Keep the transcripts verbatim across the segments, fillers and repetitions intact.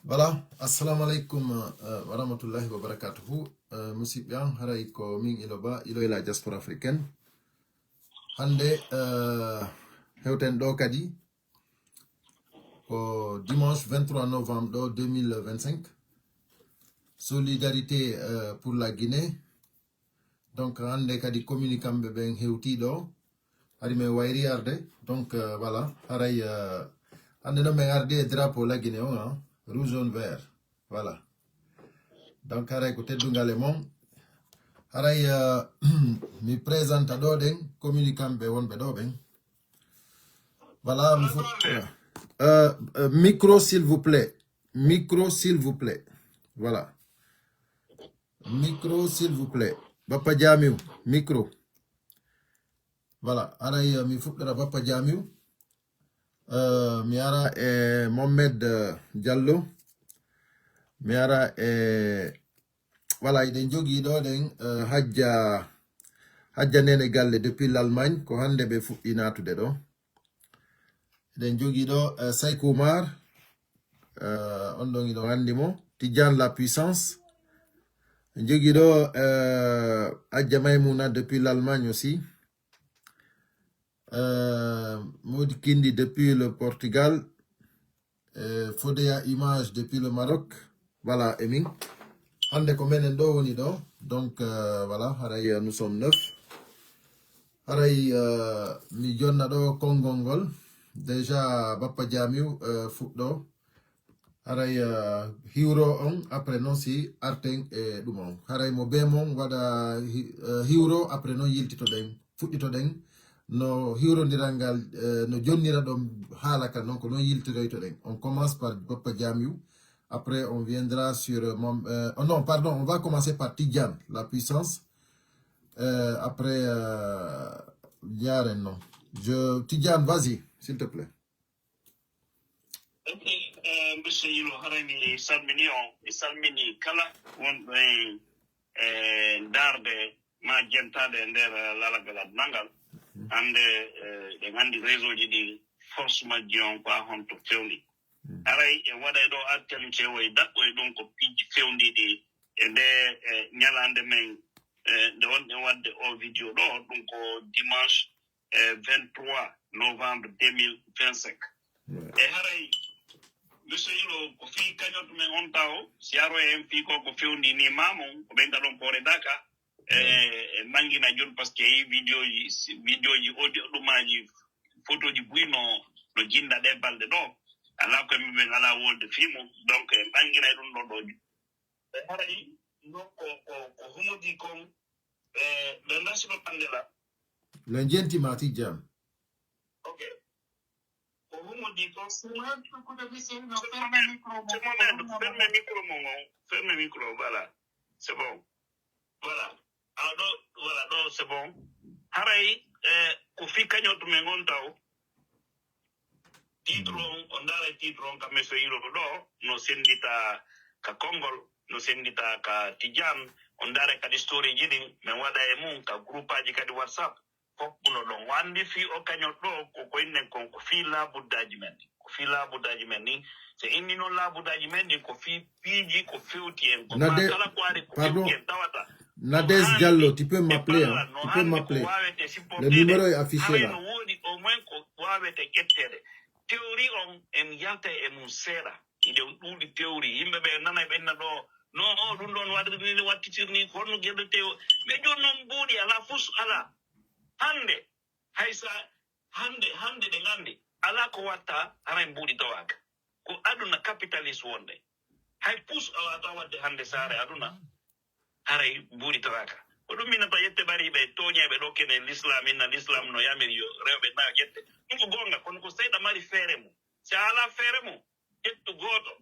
Voilà, assalamu alaikum, euh, wa rahmatullahi wa barakatuhu. Euh, musidɓe an, haray ko min Ilo Ba, Ilo ila diaspora africaine. Hande, euh, hewten ɗo kadi ko dimanche vingt-trois novembre ɗo deux mille vingt-cinq. Solidarité, euh, pour la Guinée. Donc hande kadi communiqué ɓe ɓen hewti ɗo. Hari men wayri arde. Donc, euh, voilà. Haray, euh, hande noon men ardi e drapeau la Guinée on, hein. Rouge, jaune, vert. Voilà. Donc haray ko teddungal e mon. Haray, euh, mi présente ɗo ɗen communiqué ɓe wonɓe ɗo ɓen. Voilà, mi fu- euh, euh, micro s'il vous plaît. Micro s'il vous plaît. Voilà. Micro s'il vous plaît. Bappa Jamiu, micro. Voilà, haray, euh, mi fuɗɗora Bappa Jamiu. Euh, mi ara e Mohamed, euh, Diallo. Mi ara e, voilà, eɗen jogii ɗo ɗen, euh, Hajja, Hajja Nene Galle depuis l'Allemagne, ko hande ɓe fuɗɗi natude ɗo. Eɗen jogii ɗo, euh, Sayko Oumar, euh, on ɗon eɗon anndi mo. Tidiane la Puissance. En jogii ɗo, euh, Hajja Maimouna depuis l'Allemagne aussi. Euh, Modi Kindi depuis le Portugal. Euh, Fodeya Image depuis le Maroc. Voilà, e min. Hande ko menen ɗo woni ɗo. Donc, euh, voilà, haray, euh, nous sommes neuf. Haray, euh, mi jonna ɗo konngol ngol. Déjà, Bappa Jamiu, euh, fuɗɗo. Haray, euh, hiwro on, après non si arten e ɗum on. Haray mo be mon waɗa hi-, euh, hiwro, après non yiltitoɗen, fuɗɗitoɗen. No hiwrondiral ngal, euh, no jonnira ɗon haala kan, non ko non yiltiroytoɗen. On commence par Bappa Jamiu. Après, on viendra sur, euh, mon, euh, oh non, pardon, on va commencer par Tidiane, la Puissance. Euh, après, euh, Yaren, non. Je, Tidiane, vas-y, s'il te plaît. Ok, eh, monsieur Yilo, haray mi salmini on, mi salmini kala wonɗo e, e ndaarde ma jentaade e nder lalagal aduna ngal. Hannde, eh, ɗen anndi réseau ji ɗi, force majji on ko a honto fewndi. Haray e waɗay ɗo actualité o e daɓɓo e ɗum ko piiji fewndiiɗi e nde, eh, ñalaande men, eh, nde wonɗen waɗde o vidéo ɗo, ɗum ko dimanche, eh, vingt-trois novembre deux mille vingt-cinq. E haray, monsieur Yilo, ko fii cagnotte men on taw, si aroy en fii ko, ko fewndi ni mamon, ko ɓen ka ɗon poore daka, e, e mangina jun, parce que i vidéo ji, vidéo ji, audio ɗumaji, photo ji buy no, no jinda ɗe balɗe ɗo. Ala ko men ɓen ala wolde fii mum, donc e mangina ɗum ɗo ɗo. E haray, ɗo ko, ko, ko humodi kon, e, ɓe ndasi ɗo ɓande la. Le jenti ma Tijjaan. Ok. Ko humodi kon. Ferme micro mon, ferme micro mon, ferme micro, voilà. C'est bon. Voilà. Ah, ɗo, voilà, ɗo, c'est bon. Haray, eh, ko fii cagnotte men on taw. Titre on, on ndaara titre on, kam men so yiiloto ɗo, no senndita ka konngol, no senndita ka Tijjaan, on ndaara kadi story ji ɗin, men waɗa e mum ka groupe aji kadi WhatsApp. Fof ɗum ɗo ɗon. O anndi fii o cagnotte ɗo, ko koyɗen kon, ko fii laabuddaaji men ɗin. Ko fii laabuddaaji men ɗin. So inni noon laabuddaaji men ɗin, ko fii piiji ko fewti en. Ko ma kala ko ari ko fewti en tawata. Nadège Diallo, tu peux m'appeler, hein. Tu peux m'appeler. Le numéro est affiché là. No woodi au moins ko waawete ƴetteede. Théorie on, en yalta e mum seeɗa. Hiɗen ɗuuɗi théorie. Yimɓe ɓe nanay ɓe inna ɗo, no, o, ɗum ɗon waɗiri ni, wattitir ni, ko honno gerde théorie. Mais jooni noon mbuuɗi alaa, fus alaa. Hannde, hay sa, hannde, hannde ɗe nganndi, alaa ko watta, haray mbuuɗi tawaaka. Ko aduna capitaliste wonde. Hay pus a waata waɗde hannde saare aduna, haray mbuuɗi tawaaka. Ko ɗum minata yette ɓariiɓe, tooñeeɓe ɗo kene l'islam, inna l'islam no yamiri yo rewɓe na yette. Ɗum ko goonga, kono ko seyɗa mari feere mum. Si a alaa feere mum, ƴettu gooto.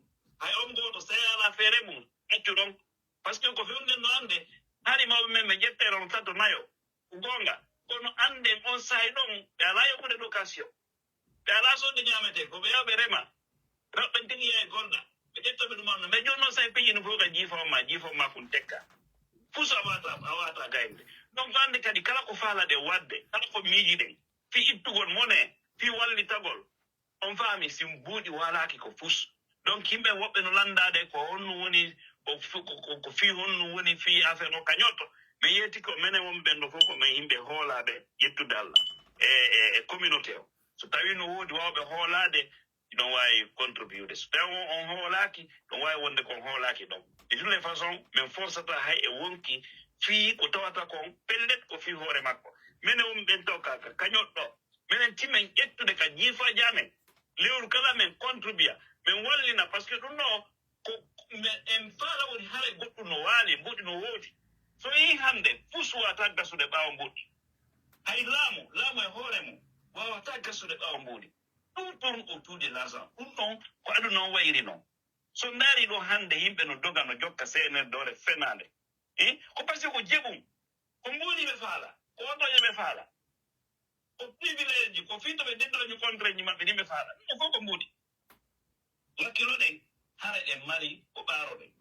Hay on gooto, si a alaa feere mum, accu ɗon. Parce que ko fewnden no annde, hari mawɓe men ɓe ƴettere on tato nayo. Ko goonga. Kono annden on saa'i ɗon, ɓe alaa yoɓude location. Ɓe alaa sodde ñaametee, ko ɓe yaha ɓe rema. Raɓɓen tigi yaha e golda. Ɓe ƴetta ɓe ɗum anna. Mais jooni noon, so a piiji no fof ka jiifo ma, jiifo ma kun tekka. Fus a waata, a waata gaynde. Donc, annde kadi kala ko faalaɗen waɗde, kala ko miijiɗen, fii ittugol mone, fii wallitagol, on faami si mbuuɗi waalaaki ko fus. Donc yimɓe woɓɓe no lanndaade ko honno woni, ko fii honno woni fii affaire o kañotto. Mi yeeti ko menen wonɓe ɓen ɗo fof ko men yimɓe hoolaaɓe yettude Allah e e e communauté o. So tawii no woodi waawɓe hoolaade, ɗon waawi contribude. So tawii on on hoolaaki, ɗon waawi wonde ko on hoolaaki ɗon. De toutes les façons, min forsata hay e wonki fii ko tawata kon pellet ko fii hoore makko. Minen wonɓe ɓen tawka ka kañotto. Minen timen ƴettude ka jiifaaji amen. Lewru kala men contribua, men wallina, parce que ɗum ɗo ko men en faala woni haray goɗɗum no waali, mbuɗi no woodi. So yii hannde, fus waata gasude ɓaawo mbuɗi. Hay laamu, laamu e hoore mum, waawata gasude ɓaawo mbuɗi. Tout tourne autour de l'argent. Ɗum ɗon ko aduna on wayiri non. So ndaari ɗo hannde yimɓe no doga no jokka C N R doole fenaande. Eh? Ko parce que ko jeɓum, ko mbuɗi ɓe faala, ko otoje ɓe faala, ko privilège, ko fii to ɓe dendoñu contrat ji maɓɓe ɗin ɓe faala. Ɗum fof ko mbuɗi. Wakkilo ɗen, hara ɗen mari ko ɓaaroɗen.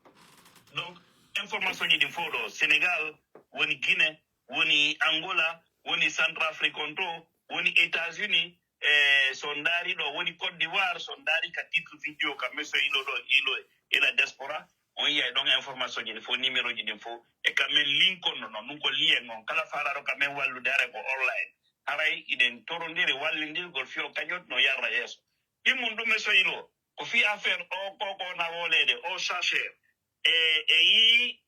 Donc, information ji ɗin fof ɗo, Sénégal, woni Guinée, woni Angola, woni Centrafrique on to, woni États-Unis, e so ndaari ɗo, woni Côte d'Ivoire, so ndaari ka titre vidéo, ka meso ilo ɗo, ilo e la diaspora, on yiyay ɗon information ji ɗin fof, numéro ji ɗin fof, e ka men link on ɗon, ɗum ko lien on, kala faalaɗo ka men wallude, hara ko online. Haray iɗen torondiri wallindirgol fii o kañot no yarra yeeso. Ɗimmun ɗum meso ilo, ko fii affaire o, ko, ko na wooleede, o chercheur. E, e yii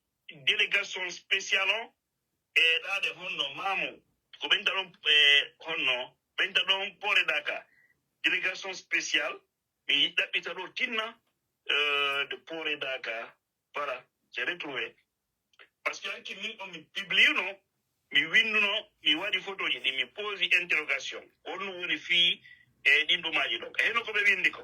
délégation spéciale on, e ɗaade honno maamu, ko ɓen taɗon, e honno, ɓen taɗon Port Dakar. Délégation spéciale, mi ɗaɓɓita ɗo tinna, euh, de Port Dakar. Voilà, j'ai retrouvé. Parce que hanki min on mi publie no, mi winnduno, mi waɗi photoji ɗi, mi posi interrogation. Honno woni fii e ɗin ɗumaaji ɗon. E heno ko ɓe winndi ko.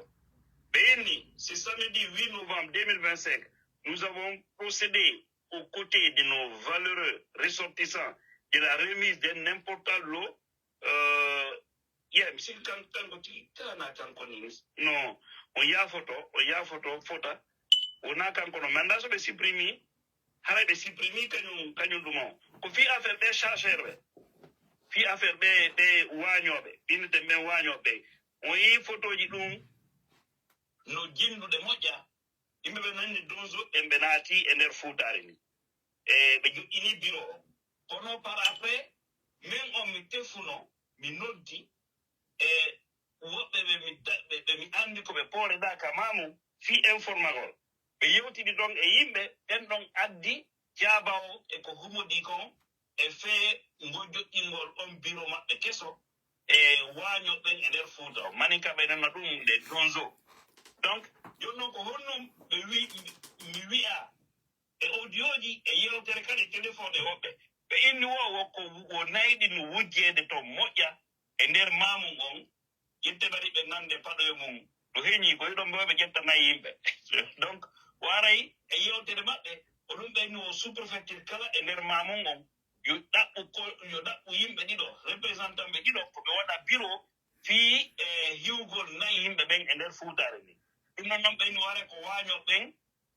Ɓe inni, ce samedi huit novembre deux mille vingt-cinq, nous avons procédé aux côtés de nos valeureux ressortissants de la remise d'un important lot, euh, yeah, mi sikki kan-, kanko tigi, kala na kanko ni. Non, on yaafoto, on yaafoto fota. Wona kanko no. Mi anndaa so ɓe supprimi, haray ɓe supprimi kañum, kañum ɗum o. Ko fii affaire ɓe chercheur ɓe. Fii affaire ɓe, ɓe waañooɓe, inneten ɓen waañooɓe. On yii photoji ɗum no jinndude moƴƴa. Yimɓe ɓe nanni Donzo ɓen ɓe naati e nder Fuutaare ni. E ɓe joƴƴini biro o. Kono par après, men on mi tefuno, mi noddi, e woɓɓe ɓe mi ta-, ɓe, ɓe mi anndi ko ɓe Port Dakar maamu fii informagol. Ɓe yewtidi ɗon e yimɓe, ɓen ɗon addi jaabawo e ko humodi kon e fee ngo joƴƴingol on biro maɓɓe keso e waaño ɓen e nder Fuuta o. Maninka ɓe nanna ɗum nde Donzo. Donc, jooni noon ko honno ɓe wi-, mi wi'a e audioji e yewtere kala e téléphone e woɓɓe. Ɓe inni wo, wo ko wo nayɗi no wujjeede toon moƴƴa e nder maamu ngon, ƴette mbaɗi ɓe nande paɗoye mum. No heñi ko hiɗon mbo ɓe ƴetta nayi yimɓe. Donc, waray e yewtere maɓɓe, ko ɗum ɓeyni o sous-préfecture kala e nder maamu ngon, yo ɗaɓɓu ko, yo ɗaɓɓu yimɓe ɗiɗo, représentant ɓe ɗiɗo, ko ɓe waɗa bureau fii e hiwgol nayi yimɓe ɓen e nder Fuutaare ni. Ɗum noon noon ɓeyni ware ko waaño ɓen,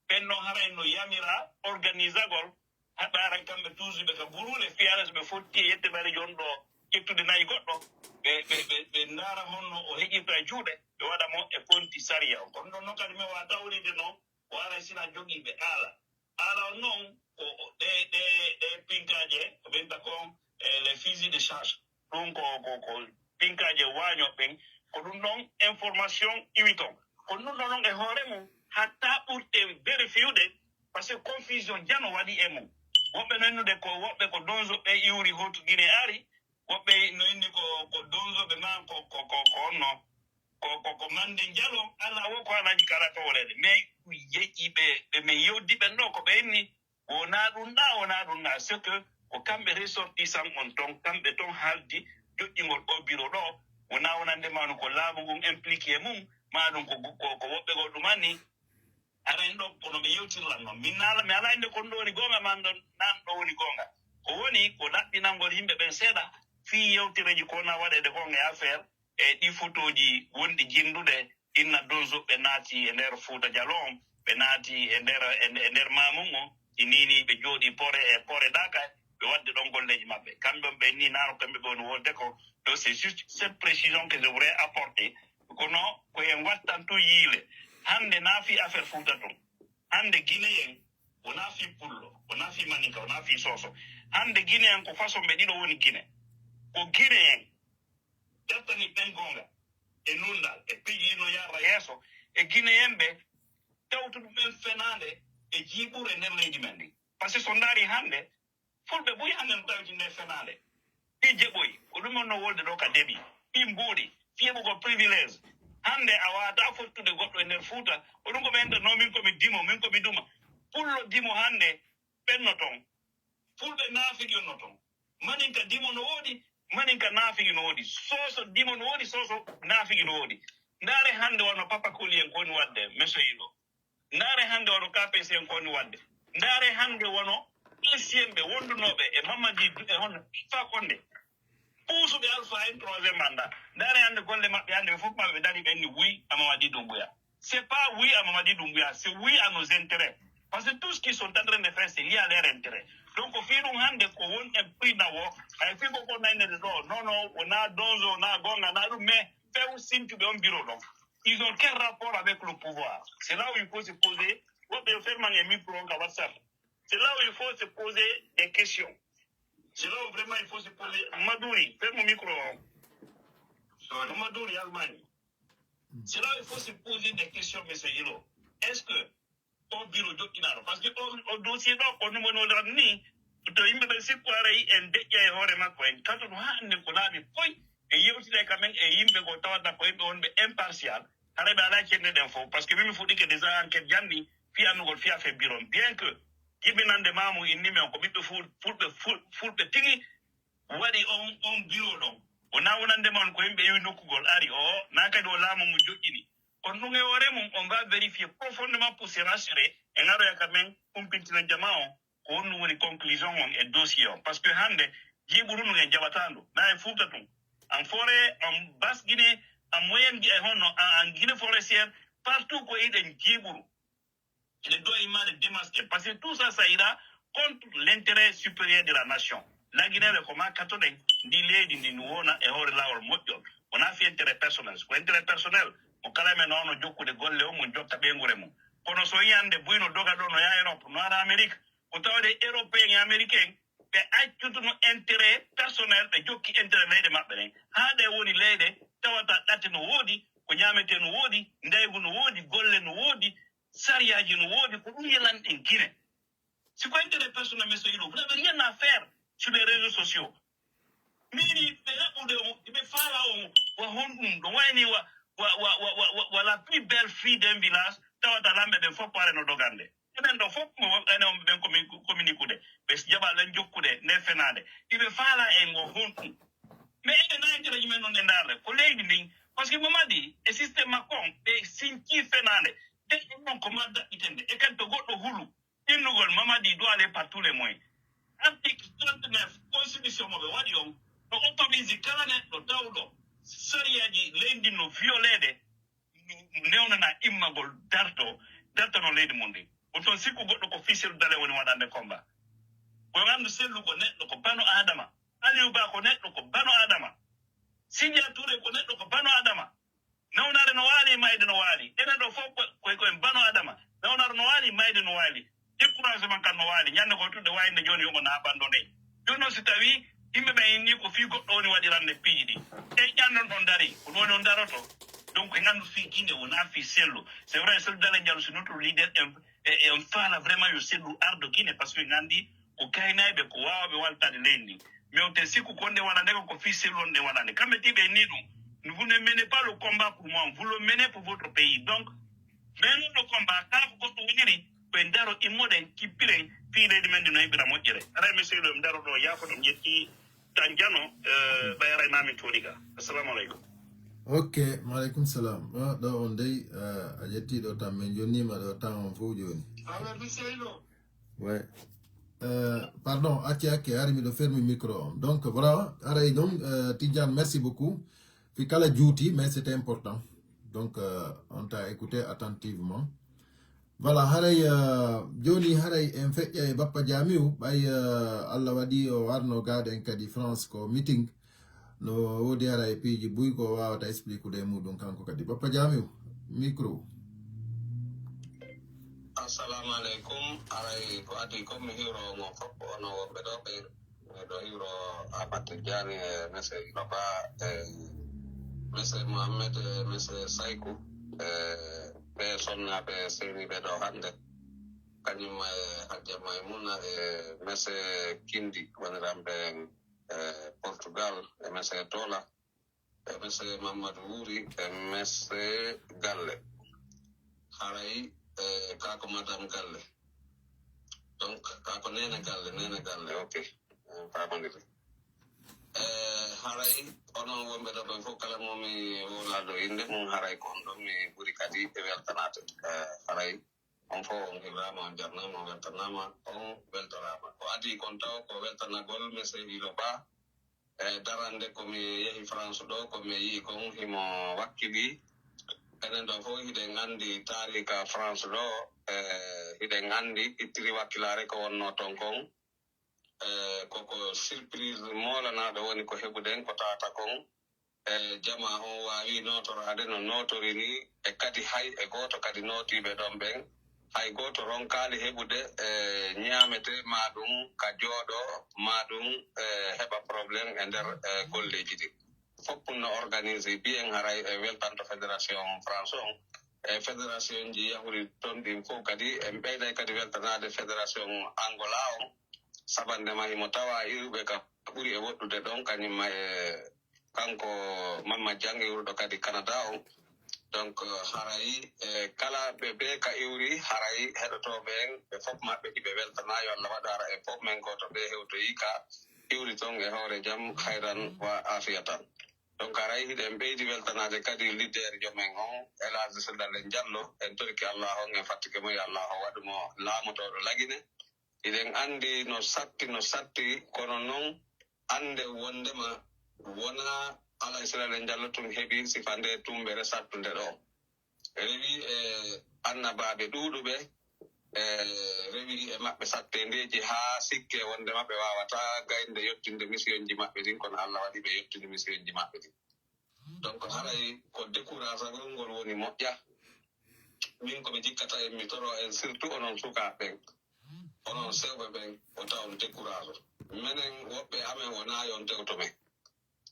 ɓen noon haray no yamira organisagol, haɓe aran kamɓe tuusuɓe ka buruule, fii hara so ɓe fotti e yette mbaɗi jon ɗo ƴettude nayi goɗɗo, ɓe, ɓe, ɓe, ɓe ndaara honno o heƴirta e juuɗe, ɓe waɗa mo e konti sariya on. Kono ɗon noon kadi mi wawa tawride noon, o aray sina jogii ɓe aala. Aala on noon ko ɗe, ɗe, ɗe pinkaaje, ko ɓen ta kon, e les fusils de chasse. Ɗum ko, ko, ko pinkaaje waaño ɓen. Ko ɗum ɗon information iwi ton. Ko ɗum ɗon ɗon e hoore mum, hatta ɓurten vérifiude, parce que confusion jano waɗi e mum. Woɓɓe no innude ko, woɓɓe ko Donzo ɓe iwri hoto Guinée ari, woɓɓe no inni ko, ko Donzo ɓe ma ko, ko, ko, ko onno. Ko, ko, ko mande njalo, ala wo ko alaji kala to wolede. Mais yeƴƴi ɓe, ɓe min yewdi ɓen ɗo, ko ɓe inni, wona ɗum ɗa, wona ɗum ɗa. C'est que ko kamɓe ressortissant on ton, kamɓe ton haldi joƴƴingol o bureau ɗo, wona wonande ma no ko laamu ngun impliqué e mum, ma ɗum ko, ko, ko woɓɓe go ɗumani. Aray ɗo, kono ɓe yewtirlan noon. Min naala, mi ala inde kon ɗo woni goonga, ma ɗon nan ɗo woni goonga. Ko woni, ko ɗaɓɓinangol yimɓe ɓen seeɗa, fii yewtereji ko na waɗede kon e affaire, e ɗi photoji wonɗi jinndude, inna Donzo ɓe naati e nder Fuuta Jaloo on, ɓe naati e nder, e nder, e nder Maamum on, ɗi nini ɓe jooɗi Port e, Port Dakar, ɓe waɗde ɗon golleeji maɓɓe. Kamɓe on ɓe ni naano kamɓe ɓe woni wonde ko, donc c'est juste cette précision que je voudrais apporter. Kono ko en wattan tun yiile. Hannde na fii affaire Fuuta ton. Hannde Guinéen, wonaa fii Pullo, wonaa fii Maninka, wonaa fii Soso. Hannde Guinéen ko façon ɓe ɗiɗo woni Guinée. Ko Guinéen ƴettani ɓen goonga e nunɗal, e piiji ɗi no yaara yeeso, e Guinéen ɓe tawtuɗo ɓen fenaande e jiiɓuure nder leydi men ndi. Parce que so ndaari hannde, Fulɓe buy hannde no tawti nde fenaande. Fii jeɓoy, ko ɗum on no wolde ɗo ka deɓi. Fii mbuuɗi, fii heɓugol privilège. Hannde a waawataa fottude goɗɗo e nder Fuuta, ko ɗum ko ɓe enta, "No, min ko mi dimo, min ko mi duma." Pullo dimo hannde, ɓen no ton. Fulɓe naafigi on no ton. Maninka dimo no woodi, Maninka naafigi no woodi. Soso dimo no woodi, Soso naafigi no woodi. Ndaare hannde wano Papa Koli en ko woni waɗde, Monsieur Ilo. Ndaare hannde wano K P C en ko woni waɗde. Ndaare hannde wano ancien ɓe wondunooɓe e Mamadi Du-, e hono Alpha Condé. Puusuɓe Alpha en troisième mandat. Ndaare hannde golle maɓɓe hannde ɓe fof maɓɓe ɓe dari ɓe inni oui à Mamadi Doumbouya. C'est pas oui à Mamadi Doumbouya, c'est oui à nos intérêts. Parce que tout ce qu'ils sont en train de faire, c'est lié à leur intérêt. Donc, fii ɗum hannde ko won en prix na wo, hay fii ko ko naynede ɗo, non, non, wonaa donzo, wonaa goonga, wonaa ɗum, mais few sintuɓe on bureau ɗon. Ils ont quel rapport avec le pouvoir? C'est là où il faut se poser. Woɓɓe yo ferman e micro on ka WhatsApp. C'est là où il faut se poser des questions. C'est là où vraiment il faut se poser. Maduri, ferme micro on. Maduri, Allemagne. C'est là où il faut se poser des questions, monsieur Hilo. Est-ce que o bureau joɗɗinaaɗo? Parce que o, o dossier ɗo, ko ɗum woni o ran ni, to yimɓe ɓen sikku aray en deƴƴa e hoore makko, en katoto haa annden ko laaɓi koy, e yewtide ka men e yimɓe ko tawata ko yimɓe wonɓe impartial, haray ɓe alaa cennde ɗen fof. Parce que min mi fuɗɗike déjà enquête janni, fii anndugol fii affaire bureau. Bien que jibinande maamu inni men ko ɓiɓɓe Ful-, Fulɓe, Ful-, Fulɓe tigi waɗi on, on bureau ɗon. O na wonande ma on ko yimɓe yewi nokkugol ari o, na kadi o laamu ngu joƴƴini. Kono ɗum e hoore mum, on va vérifier profondément pour se rassurer. En aroya ka men humpintina jama on, ko honɗum woni conclusion on e dossier on. Parce que hannde, jiiɓuru ndun en jaɓataa ndu. Na e Fuuta tun. En forêt, en basse Guinée, en moyenne Guinée, e honno, en, en Guinée forestière, partout ko iɗen jiiɓuru. Eɗen doit immaade démasquer. Parce que tout ça, ça ira contre l'intérêt supérieur de la nation. La Guinée, ɓe ko ma katoɗen, ndi leydi ndi no wona e hoore laawol moƴƴol. Wonaa fii intérêt personnel. So ko intérêt personnel, mo kala men no wano jokkude golle o, mun jokka ɓeynguure mum. Kono so yiyande buy no doga ɗo, no yaha Europe, no ara Amérique, ko tawde Européen e Américain, ɓe accutuno intérêt personnel, ɓe jokki intérêt leyɗe maɓɓe ɗen. Haa ɗe woni leyɗe tawata ɗate no woodi, ko ñaametee no woodi, ndaygu no woodi, golle no woodi, sariyaaji no woodi, ko ɗum yelanɗen Guinée. Si ko intérêt personnel, monsieur Hilo, vous n'avez rien à faire sur les réseaux sociaux. Mairie, ɓe heɓude o, ɓe faala o, wa honɗum, ɗo wayni wa, wa, wa, wa, wa, wa, wa la plus belle fille d'un village, tawata lamɓe ɓen fof paare no dogande. Enen ɗo fof, mo, enen on ɓen komi-, kominikude, ɓe jaɓa len jokkude nde fenaande. Iɓe faala en o honɗum. Mais enen na intérêt men non e ndaarde, ko leydi ndin. Parce que Mamadi e système makko on, ɓe sinci fenaande. De ɗum ɗon ko ma daɗɗitende. E kadi to goɗɗo hulu, innugol Mamadi doit aller par tous les moyens. Article trente-neuf constitution mo ɓe waɗi on, no autorise kala neɗɗo tawɗo sariyaaji leydi no violeede, newnana immagol darto, dartano leydi mum ndin. Oton sikku goɗɗo ko fii Sellu Dalein woni waɗande combat. Ko anndu Sellu ko neɗɗo, ko bano Adama. Aliou Ba ko neɗɗo, ko bano Adama. Sindia Touré ko neɗɗo, ko bano Adama. Nawnare no waali, mayde no waali. Enen ɗo fof ko, ko, ko en bano Adama. Nawnare no waali, mayde no waali. Découragement kan no waali. Ñande ko tudde wayde jooni yomo na bando ndey. Jooni noon si tawi yimɓe ɓen inni ko fii goɗɗo woni waɗirande piiji ɗi. E ñande on ɗon dari, ko ɗum woni on daroto. Donc en anndu fii Guinée wonaa fii Sellu. C'est vrai, Sellu Dalein Diallo, c'est notre leader. En, e, en faala vraiment yo Sellu ardo Guinée, parce que en anndi ko gaynayɓe, ko waawɓe waltaade leydi ndi. Mais on te sikku ko nde waɗande ko, ko fii Sellu on nde waɗande. Kamɓe tiiɓe ni ɗum. Vous ne menez pas le combat pour moi, vous le menez pour votre pays. Donc, menons le combat, kala ko goɗɗo woniri, ko en daro immoɗen, kippiren, fii leydi men ndi no heɓira moƴƴere. Aray, monsieur, ɗo mi daro ɗo, yaafo ɗum ƴetti tan jano, eh, ɓay aray mamin tooni ka. Assalamu aleykum. Ok, maaleykum salam. Ah, ɗo on dey, eh, a ƴetti ɗo tan, min jonnima ɗo tan on fof jooni. Awa, monsieur Ilo. Ouais. Euh, pardon, acce, acce, hari miɗo fermi micro on. Donc, voilà, haray ɗum, euh, Tidiane, merci beaucoup. Fi kala juuti, mais c'était important. Donc, euh, on t'a écouté attentivement. Voilà, haray, euh, jooni haray en feƴƴa e Bappa Jamiu, ɓay, euh, Allah waɗi o warno gaaɗen kadi France ko meeting. No woodi haray piiji buy ko wawata expliquer e muɗum kanko kadi. Bappa Jamiu, micro. Assalamu aleykum. Aray ko adii kon mi hiwro on fof, onon wonɓe ɗo ɓe. Miɗo hiwro Amadou Diagne e monsieur Inoba e monsieur Mohamed e monsieur Sayku e ɓe sonnaaɓe seeniiɓe ɗo hannde. Kañum e Hajja Maymuna e monsieur Kindi woniranɓe e Portugal e monsieur Tola. E monsieur Mamadou Wuri e monsieur Galle. Haray e kako madame Galle. Donc kako nene Galle, nene Galle, ok. Famandiri. E haray onon wonɓe ɗo ɓen fof kala mo mi wowlaa ɗo innde mum haray ko on ɗon mi ɓuri kadi e weltanaade. E haray on fof on hiwraama, on jarnaama, on weltanaama, on weltoraama. Ko adii kon taw ko weltanagol monsieur Inoba. E darannde ko mi yehi France ɗo ko mi yii kon himo wakkilii. Enen ɗo fof hiɗen anndi taarika France ɗo, e hiɗen anndi ittiri wakkilaare ko wonnoo ton kon. E koko surprise moolanaaɗo woni ko heɓuɗen ko tawata kon. E jamaa on waawii nootoraade no nootori nii e kadi hay e gooto kadi nootiiɓe ɗon ɓen hay gooto ronkaali heɓude e ñaametee maa ɗum ka jooɗoo maa ɗum e heɓa problème e nder e golleeji ɗin. Fof no organise biyen haray e weltanto fédération France on e fédération ji yahuri ton ɗin fof kadi en ɓeyday kadi weltanaade fédération Angola on. Sabannde ma himo tawa iwɓe ka ɓuri e woɗɗude ɗon kañum ma e kanko Mamma Jang iwruɗo kadi Canada on. Donc haray e kala ɓe be ka iwri haray heɗotooɓe en ɓe fof maɓɓe hiɓe weltana yo Allah waɗu hara e fof men gooto ɓe hewtoyi ka iwri ton e hoore jam hayran wa afiyatan. Donc haray hiɗen ɓeydi weltanaade kadi leader jomen on Elhadji Sildalen Diallo en toriki Allah on en fattike mo yo Allah o waɗu mo laamotooɗo Lagine. Hiɗen anndi no satti no satti kono non annde wonndema wonaa Elhadji Sildalen Diallo tun heɓi sifa nde tumbere sattunde ɗo. Rewi e annabaaɓe ɗuuɗuɓe e rewi e maɓɓe satteendeeji haa sikke wonndema ɓe waawata gaynde yottinde misiyonji maɓɓe ɗin kono Allah waɗi ɓe yottini misiyonji maɓɓe ɗin. Donc haray ko découragagol ngol woni moƴƴa. Min ko mi jikkata en mi toro en surtout onon sukaaɓe ɓen onon sewɓe ɓen o taw on décourage menen woɓɓe amen wonaa yon tewto men.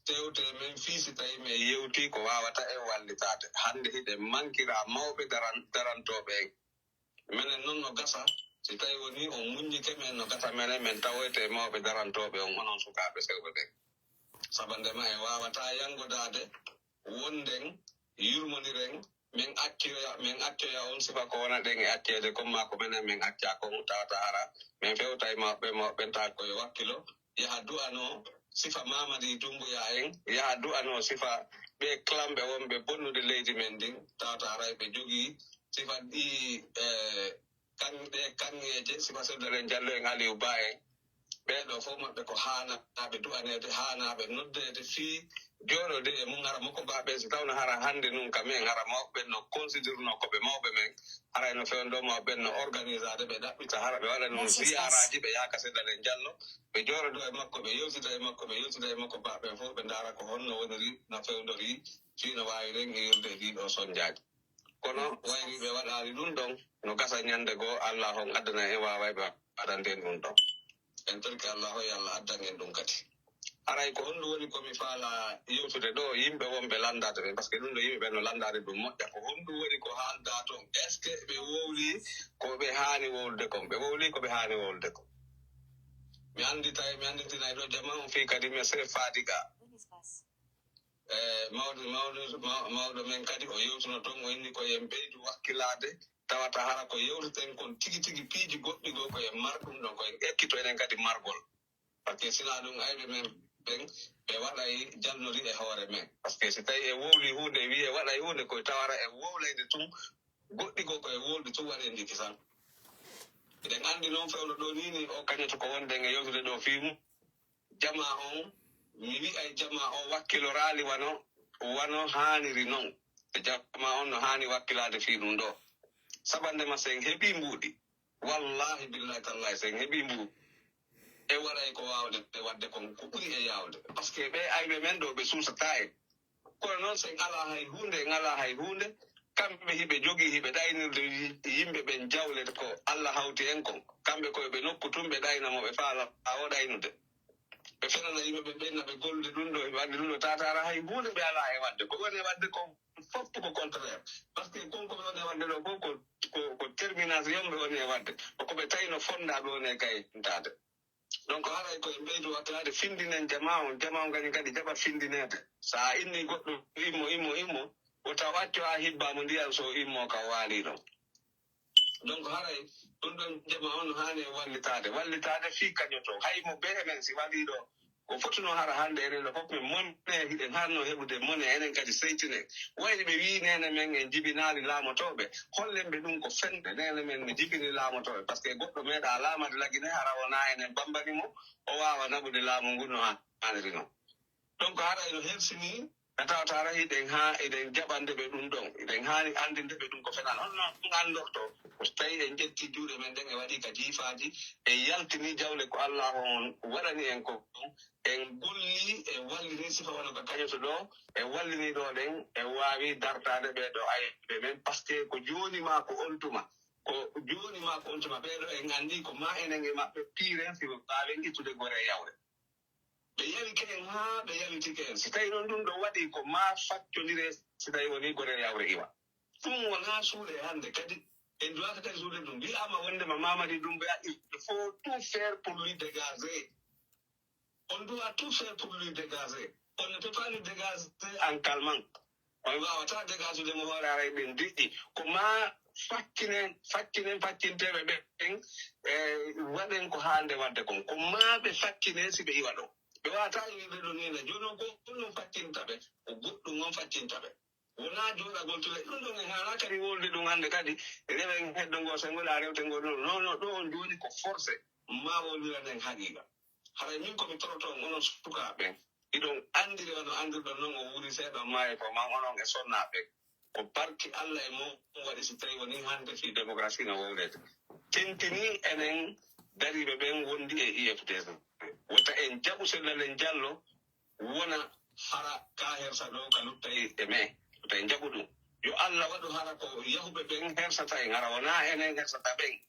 Tewte men fii si tawi men yewti ko waawata en wallitaade hannde hiɗen mankira mawɓe darantooɓe en. Menen non no gasa si tawi woni on muññike men no gasa menen men tawoyte e mawɓe darantooɓe on onon sukaaɓe sewɓe ɓen. Sabandema en waawata yanngodaade wonden yurmoniren men accoya men accoya on sifa ko wona ɗen e acceede kon maa ko menen men acca kon tawata hara men fewta e mawɓe mawɓe taa ko yo wakkilo yaha du'anoo sifa Mamadi Dumbuya en yaha du'anoo sifa ɓee clanɓe wonɓe bonnude leydi men ndin tawata haray ɓe jogii sifa ɗii e kan ɗee kaŋŋeeje sifa Sirdaleen Jallo en Aliyu Ba en ɓee ɗoo fof maɓɓe ko haanaaɓe du'aneede haanaaɓe noddeede fii jooɗoode e mum hara mokobaaɓe si tawno hara hannde nun ka men hara mawɓe ɓen no considérunoo ko ɓe mawɓe men haray no fewndo mawɓe ɓen no organisaade ɓe ɗaɓɓita hara ɓe waɗa nun ziyaraaji ɓe yaha ka Sirdaleen Jallo ɓe jooɗodoo e makko ɓe yewtida e makko ɓe yewtida e makko baaɓe fof ɓe ndaara ko honno woniri no fewndori fii no waawiren iwirde e ɗii ɗoo sonjaaji kono wayri ɓe waɗaali ɗum ɗon no gasa ñande goo Allah on addana en waaway ɓe waɗanten ɗum ɗon en torki Allah hoy Allah addan en ɗum kadi haray ko honɗum woni komi faala yewtude ɗo yimɓe wonɓe landaade ɓe par ce que ɗum ɗo yimɓe ɓen no landaade ɗum moƴƴa ko honɗum woni ko haalda toon est ce que ɓe wowli ko ɓe haani wowlude kon ɓe wowli ko ɓe haani wowlude kon mi annditay mi annditinay ɗo jama on fii kadi mi se fadiga e mawɗo mawɗo mawɗo men kadi o yewtuno toon o inni ko yen ɓeydu wakkilaade tawata hara ko yewteten kon tigi tigi piiji goɗɗi goo ko en mar ɗum ɗon ko en ekkito enen kadi margol par ce que sina ɗum ayɓe men ɓen ɓe waɗay jannori e hoore men par ce que si tawi e wowli huunde e wiye waɗay huunde koye tawara e wowlayde tun goɗɗi goo ko e wowlde tun waɗe ndiki tan eɗen anndi noon fewno ɗo ni ni o kañoto ko wonde e yewtude ɗo fii mum jama on mi wi'ay jama on wakkiloraali wano wano haaniri non e jama on no haani wakkilaade fii ɗum ɗo sabande ma sen heɓi mbuuɗi wallahi billahi tallahi sen heɓi mbuuɗi e waɗay ko waawde e waɗde kon ko ɓuri e yaawde par ce que ɓe ayɓe men ɗo ɓe suusata en kono noon sen alaa hay huunde en alaa hay huunde kamɓe hiɓe jogii hiɓe ɗaynirde yimɓe ɓen jawle ko Allah hawti en kon. Kamɓe koye ɓe nokku tun ɓe ɗayna mo ɓe faala o ɗaynude. Ɓe fenana yimɓe ɓe ɓenna ɓe gollude ɗum ɗo, ɓe wadde ɗum ɗo tatara hay huunde ɓe alaa e wadde. Ko woni e wadde kon fof ko contraire. Parce que kon ko ɓe woni e wadde ɗo fof ko, ko, ko termination ɓe woni e wadde. Ko ko ɓe tawino fonda ɓe woni e kayitaade. Donc haray ko en ɓeydu wattaade findinen jama on, jama on kadi kadi jaɓa findineede. So a inni goɗɗo immo, immo, immo, wota wacco a hibba mo ndiyan so immo ka waali ɗon. Donc haray ɗum ɗon jama on no haani e wallitaade. Wallitaade fii kañoto. Hay mo bee men si waɗii ɗo, ko fotuno hara hannde enen ɗo fof men mone, hiɗen haanno heɓude mone, enen kadi seytinen. Wayde ɓe wii neene men en jibinaali laamotooɓe, hollen ɓe ɗum ko fende, neene men ne jibini laamotooɓe, parce que goɗɗo meeɗa laamade Lagine hara wonaa enen bambani mo, o waawa naɓude laamu ngun no haaniri non. Donc haray no hersini, a tawata hara hiɗen haa eɗen jaɓande ɓe ɗum ɗon, eɗen haani anndinde ɓe ɗum ko fenan. Honno ɗum anndorto? Ko so tawi en ƴetti juuɗe men ɗen e waɗi ka jiifaaji, en yaltini jawle ko Allah on waɗani en ko ɗum, en golli, en wallini sifa wano ka kañoto ɗo, en wallini ɗo ɗen, en waawi dartaade ɓee ɗo ayɓe men, parce que ko jooni maa ko on tuma, ko jooni maa ko on tuma, ɓee ɗo en anndi ko maa enen e maɓɓe piiren si ɓe mbaawen ittude gore e yawre. Ɓe yalike en haa ɓe yalitike en. Si tawi noon ɗum ɗo waɗi ko maa faccondire si tawi wonii gore e yawre iwa. Ɗum wonaa suuɗe hannde kadi. En duwaaka kadi suuɗe ɗum. Wiyaama wonndema Mamadi Doumbouya, il faut tout faire pour lui dégager. On doit tout faire pour lui dégager. On ne peut pas lui dégager en calmant. On waawataa dégasude mo hoore haray ɓen diƴƴi. Ko maa faccinen, faccinen, faccinteeɓe ɓen, e, waɗen ko haande waɗde kon. Ko maa ɓe faccine si ɓe iwa ɗo. Ɓe waawataa iwirde ɗo nii na. Jooni on ko ɗum ɗum faccinta ɓe, ko goɗɗum on faccinta ɓe. Wonaa jooɗagol tule. Ɗum ɗon en haanaa kadi wolde ɗum hannde kadi. Rewen heddo ngoo, so ngol a rewte ngol ɗum. Non, non, ɗo on jooni ko forcé. Maa wonira nden haqiiqa. Haray min ko mi toroto on, onon sukaaɓe ɓen. Hiɗon anndiri wano anndirɗon non o wuuri seeɗa maayi ko man onon e sonnaaɓe ɓen. Ko barki Allah e mon waɗi si tawi woni hannde fii démocratie no wowleede. Tentini enen dariiɓe ɓen wondi e I F D S. Wota en jaɓu Cellalen Jallo wona hara ka hersa ɗo ka luttay e men. Wota en jaɓu ɗum. Yo Allah waɗu hara ko yahuɓe ɓen hersata en, hara wonaa enen hersata ɓen.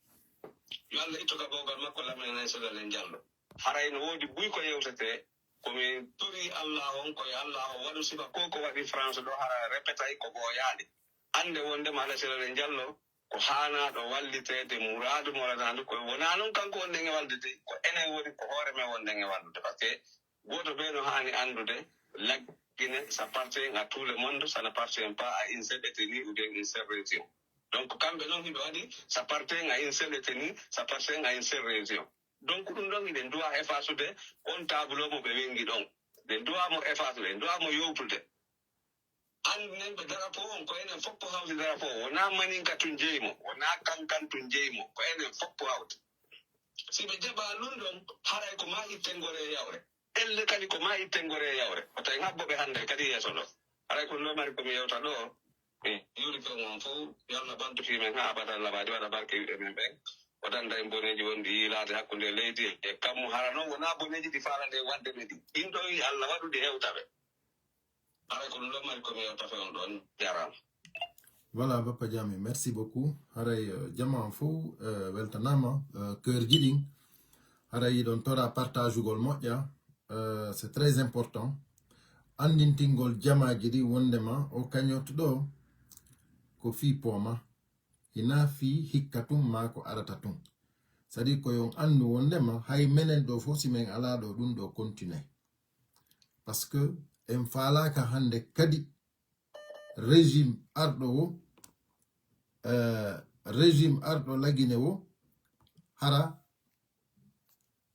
Yo Allah ittu ka bowgal makko laminen Cellalen Jallo. Haray no woodi buy ko yewtetee. Ko mi torii Allah on, ko e Allah o waɗu sifa ko ko waɗi France ɗo hara repetay ko ɓooyaali. Annde wonndema Alasirare Jallo ko haanaaɗo walliteede, muraadu mo waɗanaandu ko wonaa noon kanko wonɗen e wallude, ko enen woni ko hoore men wonɗen e wallude. Parce que gooto bee no haani anndude Lagine, ça appartient à tout le monde, ça n'appartient pas à une seule ethnie ou bien une seule région. Donc kamɓe noon hiɓe waɗi ça appartient à une seule ethnie, ça appartient à une seule région. Donc ɗum ɗon hiɗen duwa efasude on taabulo mo ɓe wengi ɗon. Ɗen duwa mo efasude, en duwa mo yowtude. Anndinen ɓe darapo on ko enen fof ko hawti darapo o. Wonaa maninka tun jeyi mo, wonaa kankan tun jeyi mo, ko enen fof ko hawti. Si ɓe jaɓaa ɗum ɗon, haray ko maa itten gore e yawre. Elle kadi ko maa itten gore e yawre. Wota en habbo ɓe hannde kadi yeeso ɗo. Haray ko ɗum ɗo mari ko mi yewta ɗo. Mi juurike on fof, yo Allah ɓantu fii men haa abadan labadi, waɗa barke wiɓe men ɓen. O danda en boneeji wonɗi yiilaade hakkunde leydi e kammu. Hara noon wonaa boneeji ɗi faalande en waɗde men ɗi. Ɗin ɗon yo Allah waɗu ɗi hewta ɓe. Haray ko ɗum ɗon mari ko mi yewta fe on ɗon. Jaraama. Voilà, Bappa Diame, merci beaucoup. Haray, euh, jama on fof, euh, weltanaama, euh, keurji ɗin. Haray ɗon tora partage ugol moƴƴa, euh, c'est très important. Anndintingol jamaaji ɗi wonndema o kañot ɗo ko fii pooma, hinaa fii hikka tun maa ko arata tun. C'est-à-dire ko yon anndu wonndema hay menen ɗo fof si men alaa ɗo ɗum ɗo continue. Parce que en faalaaka hannde kadi régime arɗo wo, euh, régime arɗo Lagine wo, hara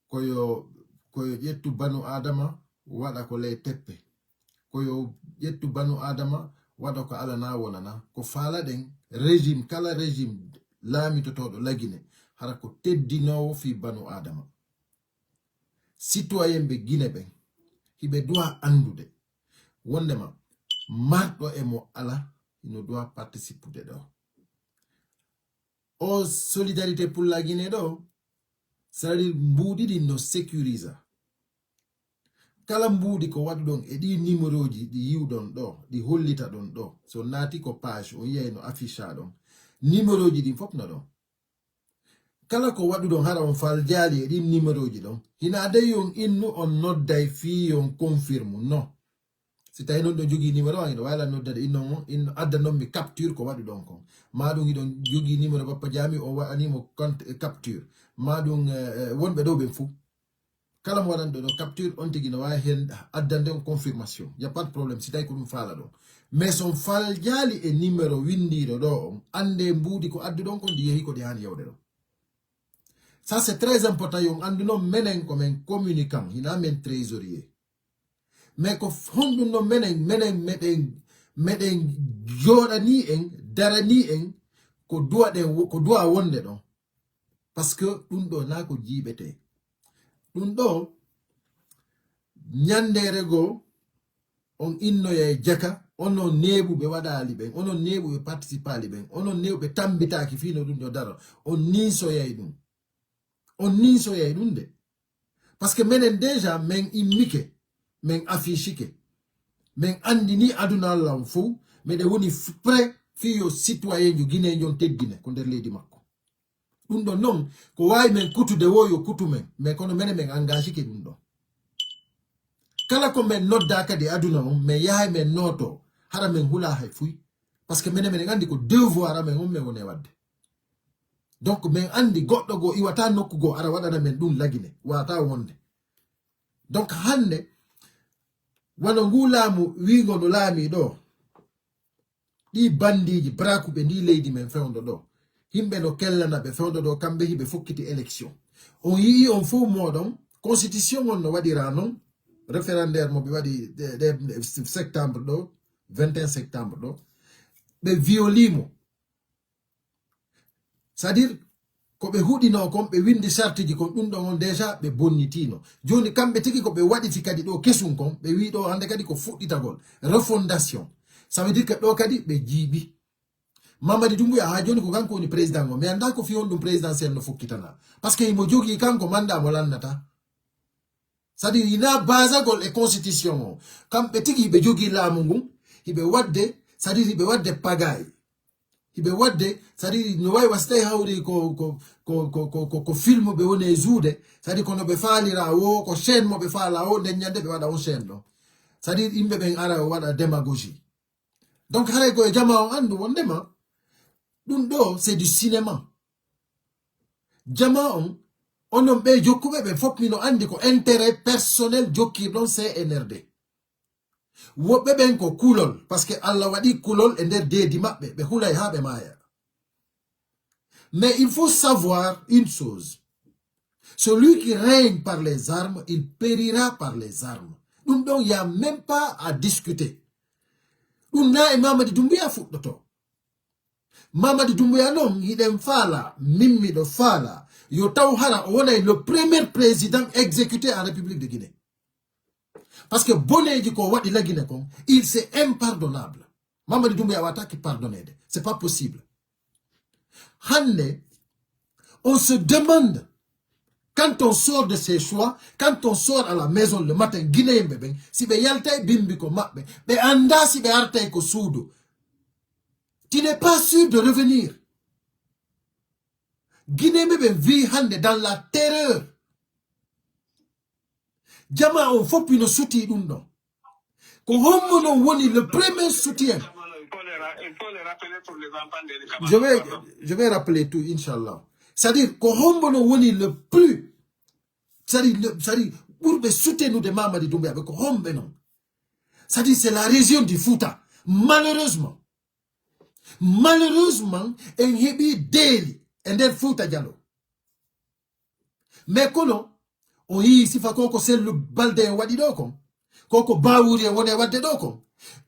ko yo, ko yo ƴettu banu Adama waɗa ko ley teppe. Ko yo ƴettu banu Adama waɗa ko alanaa wonanaa. Ko faalaɗen régime, kala régime laamitotooɗo Lagine, hara ko teddinoowo fii banu Adama. Citoyen ɓe Gine ɓen, hiɓe duwa anndude wonndema marɗo e mo ala, hino duwa participude ɗo. O solidarité pour la Guinée ɗo, c'est-à-dire mbuuɗi ɗin no sécurisa. Kala mbuuɗi ko waɗuɗon e ɗi numéroji ɗi yiwɗon ɗo, ɗi hollita ɗon ɗo. So naati ko page, on yiyay no affiche ɗon. Numéroji ɗin fof no ɗon. Kala ko waɗuɗon hara on faljaali e ɗin numéroji ɗon. Hina dey on innu on nodday fii on confirme. No. Si tawi non ɗo jogii numéro an, ino waala noddade inno on, inno adda non mi capture ko waɗuɗon kon. Ma ɗum iɗon jogii numéro Bappa Jaami, o waɗanimo compte, eh, capture. Ma ɗum, eh, eh, wonɓe ɗo ɓen fuu. Kala mo waɗanɗo ɗo capture, on tigi no waawi heen addande on confirmation. Y a pas de problème, si tawi ko ɗum faala ɗon. Mais so on faljaali e numéro winndiiɗo ɗo on, annde mbuuɗi ko adduɗon kon, ɗi yehi ko ɗi haani yewde ɗon. Ça, c'est très important, yo on anndu non menen ko men communicant, hina men trésorier. Mais ko f-, honɗum non menen, menen meɗen, meɗen jooɗanii en, daranii en, ko duwa ɗen wo-, ko duwa wonde ɗon. Parce que ɗum ɗo na ko jiiɓete. Ɗum ɗo, ñandeere goo, on innoyay jaka, onon neeɓuɓe waɗaali ɓen, onon neeɓuɓe participaali ɓen, onon neeɓuɓe tambitaaki fii no ɗum ɗo daro, on ninsoyay ɗum. On ninsoyay ɗum de. Parce que menen déjà, men immike, men affichike, men anndini aduna Alla on fow, meɗen woni f-, prêt fii yo citoyenjo Guinéenjo on teddine ko nder leydi makko. Ɗum ɗon non, ko waawi men kutude woo yo kutu men, mais kono menen men engagike ɗum ɗon. Kala ko men noddaa kadi aduna on, men yahay men nooto, hara men hulaa hay fuy. Parce que menen meɗen anndi ko devoir amen on men woni e waɗde. Donc men anndi goɗɗo goo iwata nokku goo ara waɗana men ɗum lagine, waata wonde. Donc hannde, wano nguu laamu wiingo no laamii ɗo, ɗii banndiiji brakuɓe ndii leydi men fewndo ɗo, yimɓe no kellana ɓe fewndo ɗo, kamɓe hiɓe fokkiti élection. On yi'ii on fow mooɗon, constitution on no waɗiraa non, référendaire mo ɓe waɗi ɗe, ɗe, ɗe septembre ɗo, vingt et un septembre ɗo, ɓe violii mo. C'est-à-dire, ko ɓe huɗinoo kon, ɓe winndi sartiji kon, ɗum ɗon on déjà ɓe bonnitiino. Jooni kamɓe tigi ko ɓe waɗiti kadi ɗo kesum kon, ɓe wii ɗo hannde kadi ko fuɗɗitagol, refondation. Ça veut dire que ɗo kadi ɓe jiiɓi. Mamadi Doumbouya haa jooni ko kanko woni président on. Mi anndaa ko fii honɗum présidentiel no fokkitana. Parce que himo jogii kanko mandat mo lannata. C'est-à-dire, hina basagol e constitution o. Kamɓe tigi hiɓe jogii laamu ngun, hiɓe waɗde, c'est-à-dire hiɓe waɗde pagaille. Hiɓe waɗde, c'est-à-dire no wayi wa si tawi hawri ko, ko, ko, ko, ko, ko, ko film ɓe woni e joude, c'est-à-dire kono ɓe faalira wo, ko chaîne mo ɓe faala wo, nden ñande ɓe waɗa on chaîne ɗon. C'est-à-dire yimɓe ɓen ara o waɗa démagogie. Donc haray ko e jamaa on anndu wondema, ɗum ɗo, c'est du cinéma. Jamaa on, onon ɓe jokkuɓe ɓe fof mino anndi ko intérêt personnel jokkirɗon C N R D. Woɓɓe ɓen ko kulol, parce que Allah waɗi kulol e nder deedi maɓɓe, ɓe hulay haa ɓe maaya. Mais il faut savoir une chose. Celui qui règne par les armes, il périra par les armes. Ɗum ɗon, y a même pas à discuter. Ɗum na e Mamadi Doumbouya fuɗɗoto. Mamadi Doumbouya non, hiɗen faala, min miɗo faala, yo taw hara o wonay le premier président exécuté en République de Guinée. Parce que boneeji ko waɗi la Guinée kon, il c'est impardonnable. Mamadi Doumbouya wata ki pardonneede. C'est pas possible. Hannde, on se demande, quand on sort de ses choix, quand on sort à la maison le matin, Guinéen ɓe ɓen, si ɓe yaltay bimbi ko maɓɓe, ɓe annda si ɓe artay ko suudu. Tu n'es pas sûr de revenir. Guinéen ɓe ɓen vit hannde dans la terreur. Jamaa on fof ino sutii ɗum ɗon. Ko hombo non woni le premier soutien? Je vais, je vais rappeler tout, Inch'Allah. C'est-à-dire, ko hombo non woni le plus, c'est-à-dire, le, c'est-à-dire, ɓurɓe soutenude Mamadi Doumbouya ɓe ko homɓe non? C'est-à-dire, c'est la région du Fouta. Malheureusement, malheureusement, en heɓi deeli e nder Fouta Djallon. Mais kono, o yii sifa ko ko Sellu Balde en waɗi ɗo kon, ko ko Bawuri en woni e waɗde ɗo kon.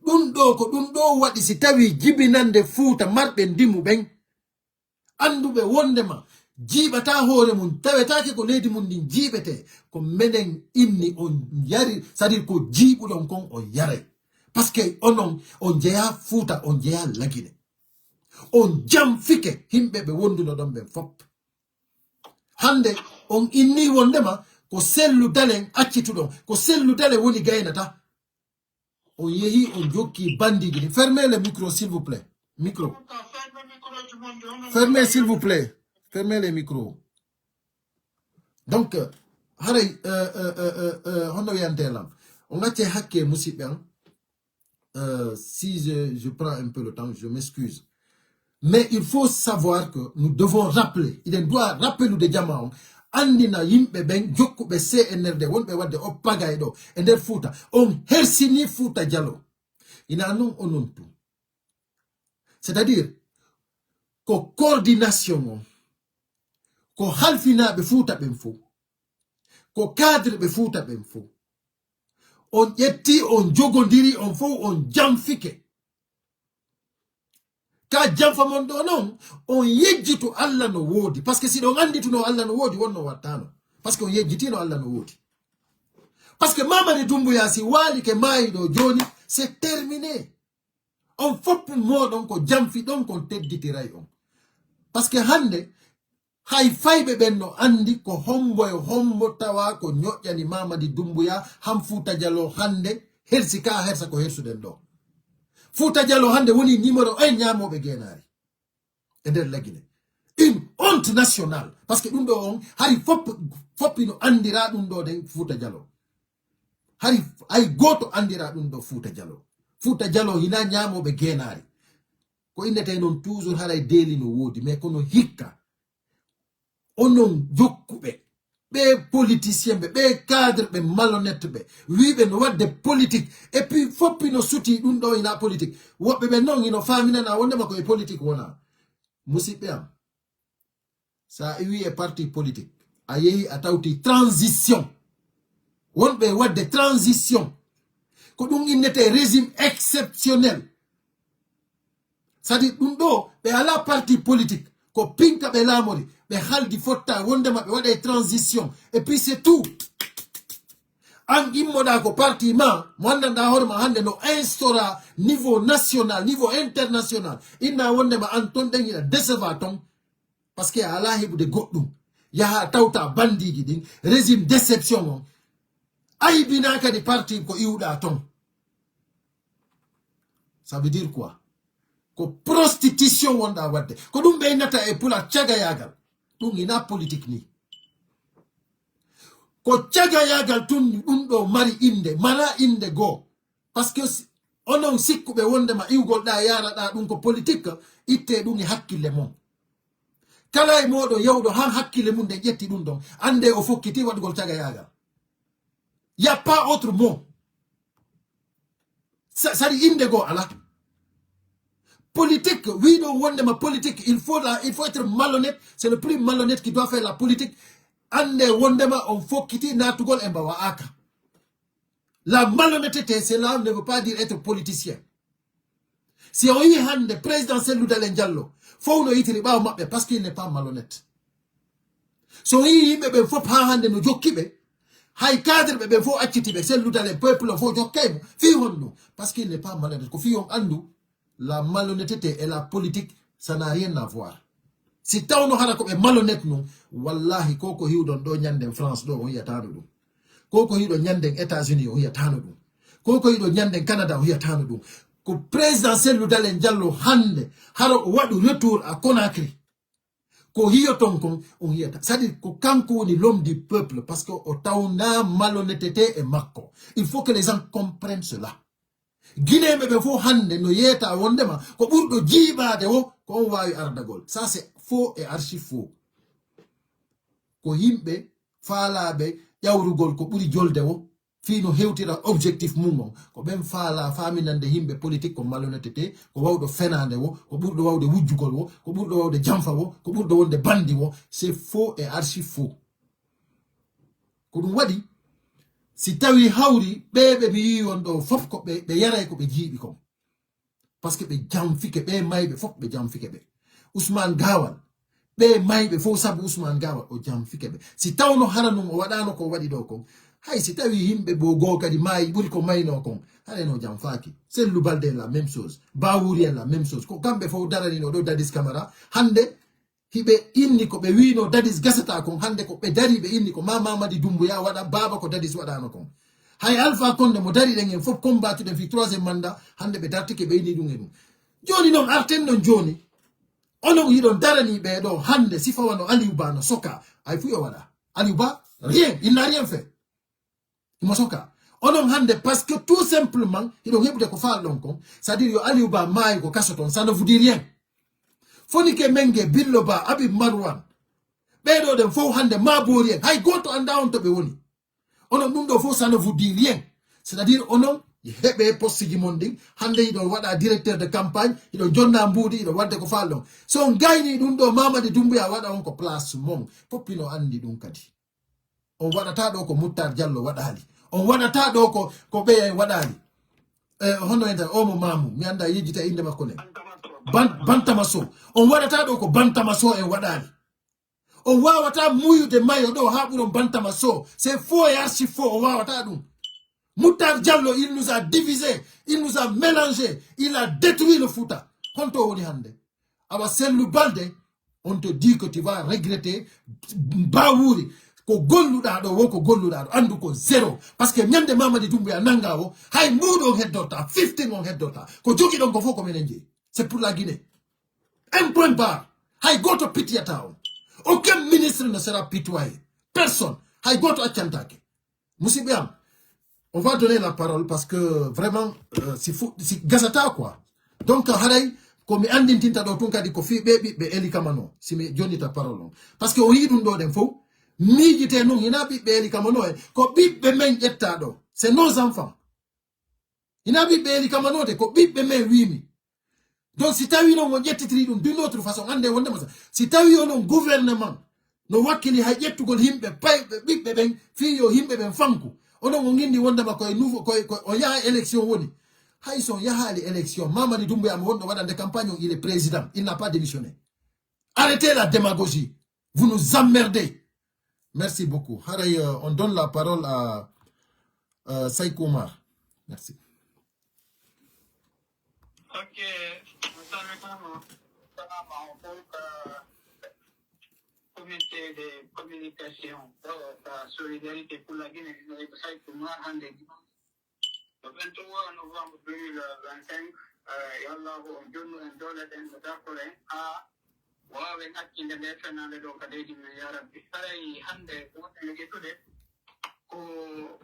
Ɗum ɗo ko ɗum ɗo waɗi si tawi jibinande Fuuta marɓe ndimu ɓen, annduɓe wondema jiiɓata hoore mum, tawetaake ko leydi mum ndin jiiɓete, ko menen inni on yari, c'est-à-dire ko jiiɓuɗon kon on yaray. Parce que onon, on jeyaa Fuuta, on jeyaa Lagine. On jamfike himɓe ɓe wonduno ɗon ɓen fop. Hannde on inni wondema Ko Sellu Dalen accituɗon. Ko Sellu Dalen woni gaynata. On yehi, on jokki bandiji ɗin. Fermez le micro, s'il vous plaît. Micro. Fermez, s'il vous plaît. Fermez les micros. Donc, euh, haray, euh, euh, euh, euh, euh, hono wiyante lan. On acce hakke musiɓɓe an. Euh, si je, je prends un peu le temps, je m'excuse. Mais il faut savoir que nous devons rappeler, il doit rappeler de jama on, andina yimɓe ɓen jokkuɓe C N R D, wonɓe wadde o pagay ɗo e nder Fuuta. On hersini Fuuta Jalo. Ina non onon tun. C'est-à-dire, ko coordination on, ko halfinaaɓe Fuuta ɓen fof, ko cadre ɓe Fuuta ɓen fof. On ƴetti, on jogodiri, on fof on janfike. Ka janfa mon ɗo non, on yejjitu Alla no woodi. Parce que si ɗon andituno Alla no woodi, wonno wattano. Parce que on yejjitino Alla no woodi. Parce que Mamadi Doumbouya si waalike maayi ɗo jooni, c'est terminé. On fof moɗon ko janfi ɗon, kon tedditiray on. Parce que hannde, hay fayɓe ɓen no andi ko hombo e hombo tawa ko ñoƴƴani Mamadi Doumbouya, han Fuuta Jalo hannde, hersi ka hersa ko hersuɗen ɗo. Fuuta Jalo hannde woni numéro un ñaamooɓe geenaari e nder Lagine. Une honte nationale. Parce que ɗum ɗo on, hari fop, foppi no andira ɗum ɗo den Fuuta Jalo. Hari hay gooto andira ɗum ɗo Fuuta Jalo. Fuuta Jalo hina ñaamooɓe geenaari. Ko innete noon toujours haray deeli no woodi, mais kono hikka. Onon jokkuɓe, ɓe politicien ɓe, ɓe cadre ɓe, malhonnête ɓe, wiiɓe no wadde politique. Et puis foppi no suti ɗum ɗo ina politique. Woɓɓe ɓe noon ino faaminana wondema ko e politique wona. Musiɓɓe am, sa iwi e parti politique, a yehi a tawti transition. Wonɓe wadde transition. Ko ɗum innete régime exceptionnel. C'est-à-dire ɗum ɗo, ɓe ala parti politique. Ko pinka ɓe laamori, ɓe haldi fotta wondema ɓe waɗa e transition. Et puis c'est tout. An immoɗa ko parti ma, mo anndanɗa hoore ma hannde no instaura niveau national, niveau international. Inna wondema an ton ɗen ina déceva ton. Parce que a ala heɓude goɗɗum. Yaha tawta bandiji ɗin, régime déception on. Aybina kadi parti ko iwɗa ton. Ça veut dire quoi? Ko prostitution wonɗa wadde. Ko ɗum ɓe innata e pula cagayagal. Ɗum ina politique ni. Ko cagayagal tun ɗum ɗo mari inde, mara inde goo. Parce que si, onon sikkuɓe wondema iwgol ɗa yaraɗa ɗum ko politique, itte ɗum e hakkille mon. Kala e moɗon yawɗo han hakkille mum nde ƴetti ɗum ɗon, ande o fokkiti waɗugol cagayagal. Y a pas autre mot. Sa-, sari inde goo ala. Politique, wiɗo wondema politique, il faut la, il faut être malhonnête. C'est le plus malhonnête qui doit faire la politique. Ande wondema on fokkiti natugol e mbawa aka. La malhonnêteté, cela ne veut pas dire être politicien. Si on yi hande président Cellou Dalein Diallo, fof no yitiri ɓaawo maɓɓe parce qu'il n'est pas malhonnête. So on yi yimɓe ɓen fof ha hande no jokki ɓe, hay cadre ɓe ɓen fof acciti ɓe, Cellou Dalein peuple o fof jokkay mo. Fii honno? Parce qu'il n'est pas malhonnête. Ko fii on andu, la malhonnêteté et la politique, ça n'a rien à voir. Si tawno hara ko ɓe malhonnête nun, wallahi ko ko hiwɗon ɗo ñanden France ɗo, on yiyatano ɗum. Ko ko hiwɗon ñanden États-Unis, on yiyatano ɗum. Ko ko hiwɗon ñanden Canada, on yiyatano ɗum. Ko président Cellou Dalein Diallo hande, hara o waɗu retour à Conakry. Ko hiyoton kon, on yiyata. C'est-à-dire ko kanko woni l'homme du peuple, parce que o tawna malhonnêteté e makko. Il faut que les gens comprennent cela. Guinéen ɓe fof hande no yeeta wondema ko ɓurɗo jiiɓaade wo ko on waawi ardagol. Ça, c'est faux et archi faux. Ko yimɓe faalaaɓe ƴawrugol ko ɓuri jolde wo, fii no hewtira objectif mum on. Ko ɓen faala faaminande yimɓe politique ko malhonnêteté, ko wawɗo fenaande wo, ko ɓurɗo wawde wujjugol wo, ko ɓurɗo wawde janfa wo, ko ɓurɗo wonde bandi wo. C'est faux et archi faux. Ko ɗum waɗi, si tawi hawri ɓe ɓe mi yii on ɗo fof ko ɓe, ɓe yaray ko ɓe jiiɓi kon. Parce que ɓe janfike, ɓe mayɓe fof ɓe janfike ɓe. Ousmane Gawal, ɓe mayɓe fof sabu Ousmane Gawal o janfike ɓe. Si tawno hara nun o waɗano ko waɗi ɗo kon, hay si tawi yimɓe bo goo kadi maayi ɓuri ko mayno kon, haray no janfaaki. Cellou Baldé la même chose, Bawuri en la même chose. Ko kamɓe fof daranino ɗo Dadis Camara. Hande Hiɓe inni ko ɓe wiino Dadis gasata kon, hannde ko ɓe dari ɓe inni ko ma Mamadi Doumbouya waɗa, baaba ko Dadis waɗano kon. Hay Alpha Condé mo dari ɗen en fof combattuɗen fii troisième mandat, hannde ɓe dartike ɓe inni ɗum e ɗum. Jooni noon arten noon jooni, onon hiɗon darani ɓee ɗoo hannde, si fawano Aliou Ba no soka, hay fuu yo waɗa. Aliou Ba, rien, il n'a rien fait. Imo soka. Onon hannde, parce que tout simplement, hiɗon heɓude ko faalɗon kon, c'est-à-dire yo Aliou Ba maayi ko kaso ton, ça ne vous dit rien. Fonike Menge, Billo Ba, Habib Marwan, ɓee ɗoo ɗen fof hannde ma boori en, hay gooto anndaa on to ɓe woni. Onon ɗum ɗoo fof, ça ne vous dit rien. C'est-à-dire onon heɓe posteji mon ɗin, hannde hiɗon waɗa directeur de campagne, hiɗon jonna mbuuɗi, hiɗon waɗde ko faalɗon. So on gayni ɗum ɗoo, Mamadi Doumbouya waɗa on ko place mon. Fof hino anndi ɗum kadi. On waɗata ɗoo ko Muttar Diallo waɗaali. On waɗata ɗoo ko, ko ɓeya en waɗaali. Eh, hono en tan, o mo Mamu, mi anndaa yejjita innde makko le. Ban-, Bantama Sow. On waɗata ɗoo ko Bantama Sow en waɗaali. On waawata muuyude mayo ɗoo haa ɓuron Bantama Sow. C'est faux et archi faux, on waawata ɗum. Muttar Diallo, il nous a divisés, il nous a mélangés, il a détruit le Fouta. Honto o woni hannde? Awa Sellu Balde, on te dit que tu vas regretter. Bawuri, ko golluɗaa ɗoo, wo ko golluɗaa ɗoo, anndu ko zéro. Parce que ñande Mamadi Doumbouya nanngaa o, hay mbuuɗu on heddortaa, fifteen on heddortaa. Ko jogiɗon ko fof ko menen jeyi. C'est pour la Guinée. Un point barre. Hay gooto pitiyataa on. Aucun ministre ne sera pitoyé. Personne. Hay gooto accantaake. Musidɓe am, on va donner la parole parce que vraiment, euh, si fu-, si gasata quoi. Donc, haray, ko mi anndintinta ɗoo tun kadi ko fii ɓee ɓiɓɓe Eli Kamano, si mi jonnita parole on. Parce que o yii ɗum ɗoo ɗen fof, miijitee nun, hinaa ɓiɓɓe Eli Kamano en, ko ɓiɓɓe men ƴettaa ɗoo. C'est nos enfants. Hinaa ɓiɓɓe Eli Kamano de, ko ɓiɓɓe men wiimi. Donc, si tawi non on ƴettitiri ɗum d'une autre façon, annde wonde masa. Si tawi onon gouvernement no wakkili hay ƴettugol yimɓe pay-, ɓiɓɓe ɓen, fii yo yimɓe ɓen fanku. Onon on nginndi wondema koye nouveau, koye, koye, o yaha élection woni. Hay so on yahaali élection, Mamadi Doumbouya mo wonɗo waɗande campagne on, il est président. Il n'a pas démissionné. Arrêtez la démagogie. Vous nous emmerdez. Merci beaucoup. Haray, euh, on donne la parole à, euh, Saïko Omar. Merci. Ok. Salmitaama. Salama on fof ka comité de communication, euh, ka solidarité pour la Guinée, Saïko Omar, hannde dimanche. Le vingt-trois novembre deux mille vingt-cinq, eh, yo Allaahu on jonnu en, doole ɗen no dartore en haa waawen accinde nde fenaande ɗo ka leydi men, yaa Rabbi. Haray hannde ko wonɗen e ƴettude ko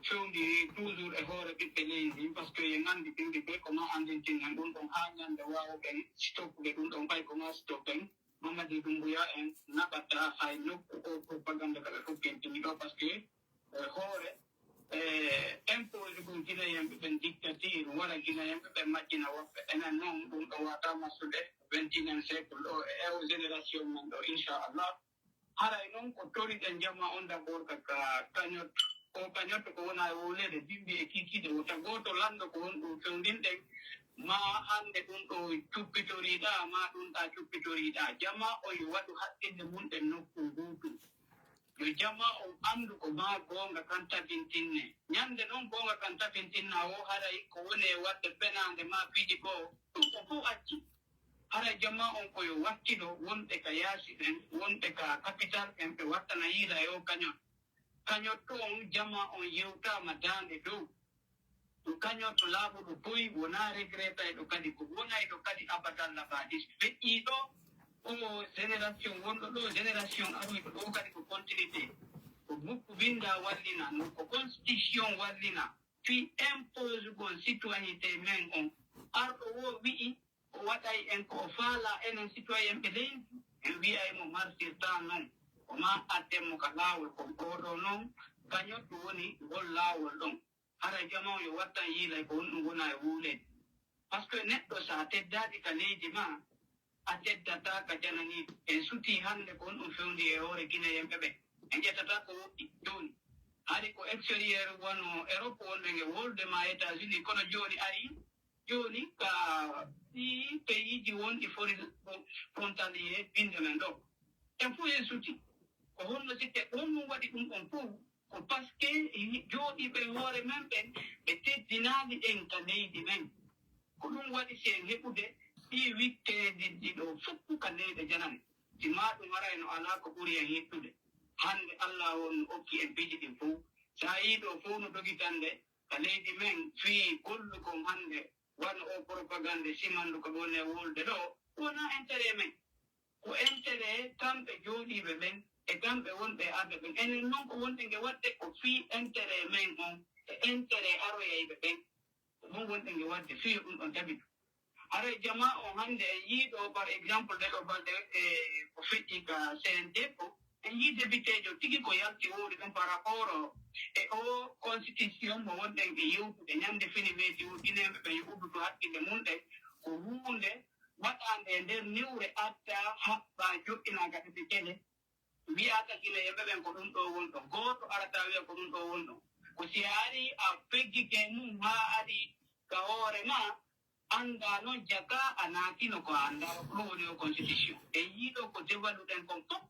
fewndi toujours e hoore ɓiɓɓe leydi, parce que en anndi ɓe ko ma anndintin en ɗum ɗon haa ñande waawuɗen stoppude ɗum ɗon, ɓay ko ma stoppen. Mamadi Doumbouya en naɓata hay nokku o propagande ka ɓe fokkintini ɗo, parce que, eh, hoore, eh, impose ɗum Guinéen ɓe ɓen dictature, wara Guinéen ɓe ɓen majjina woɓɓe. Enen noon, ɗum ɗo wata masude vingt et unième siècle ɗo e o génération men ɗo, inchallah. Haray noon ko toriɗen jama on d'abord ka, ka cagnotte. O cagnotte ko wona e wowleede bimbi e kiikiiɗe, wota gooto lanndo ko honɗum fewndinɗen, ma hannde ɗum ɗo cuppitoriɗaa, ma ɗum ɗa cuppitoriɗaa. Jama on yo waɗu haqqille mum ɗen nokku nguutu. Yo jama on anndu ko ma goonga kan tabintinne. Ñande noon goonga kan tabintinna o, haray ko woni e waɗde fenaande ma piiji goo, ɗum ko fof acci. Haray jama on ko yo wakkilo wonɓe ka yaasi ɓen, wonɓe ka capital ɓen, ɓe wattana yiila e o cagnotte. Cagnotte on, jama on yewtaama daande dow. Ɗum cagnotte laaɓuɗo boy, wonaa regrettayɗo kadi, ko wonayɗo kadi abadal abadis. Feƴƴiiɗo o génération wonɗo ɗo, génération aroyɗo ɗo kadi ko continuité. Ko bukku winnda wallina, no ko constitution wallina. Fii imposugol citoyenneté men on. Arɗo wo wi'i, o waɗay en ko o faalaa, enen citoyen ɓe leydi, en wi'ay mo martirtaa non, ko maa adden mo ka laawol kon. Oɗo non, kañottu woni ngol laawol ɗon. Hara jama on yo wattan yiilay ko honɗum wona e wuuleede. Parce que neɗɗo, so a teddaaki ka leydi maa, a teddataa ka jananiiɓe. En sutii hannde ko honɗum fewndi e hoore Gineyenɓe ɓen. En ƴettataa ko woɗɗi jooni. Hari ko extérieur wano Europe wonɓe nge wolde maa États-Unis, kono jooni ari, jooni ka ɗii peyiiji wonɗi fori frontalier binde men ɗo. En fof en sutii. Ko honno sikke, ko honɗum waɗi ɗum ɗon fof? Ko parce que jooɗiiɓe hoore men ɓen, ɓe teddinaali en ka leydi men. Ko ɗum waɗi si en heɓude ɗii witteeji ɗiɗo fof ka leyɗe janane. Si maa ɗum haray no alaa ko ɓuri en hittude. Hannde Allah on no okki en piiji ɗin fow. Sa yii ɗoo fow no dogitande ka leydi men fii gollugol hannde wano oo propagande simandu ko ɗon e wolde ɗoo, wonaa intérêt men. Ko intérêt kamɓe jooɗiiɓe ɓen e kamɓe wonɓe e arde ɓen. Enen non ko wonɗen e waɗde ko fii intérêt men on e intérêt aroyayɓe ɓen. Ko ɗum wonɗen e waɗde fii yo ɗum ɗon tabitu. Haray jamaa on hannde en yii ɗoo, par exemple, ɗee ɗoo balɗe e ko feƴƴi ka C N T ko, en yii depiteejo tigi ko yalti wowli ɗum par rapport e oo constitution mo wonɗen e yewtude ñande fini weeti o, Gineeɓe ɓen yo uddutu hakkille mun ɗen. Ko huunde waɗaande e nder niwre adda haɓɓa joɗɗinaaka ɗe kele. Wi'aaka Gineeɓe ɓen ko ɗum ɗoo woni ɗon. Gooto arata wi'a ko ɗum ɗoo woni ɗon. Ko si a ari a peggike mum haa ari ka hoore ma, anndaa non jaka a naatino ko a anndaa. Ko ɗum woni o constitution. En yii ɗoo ko devaluɗen kon fof.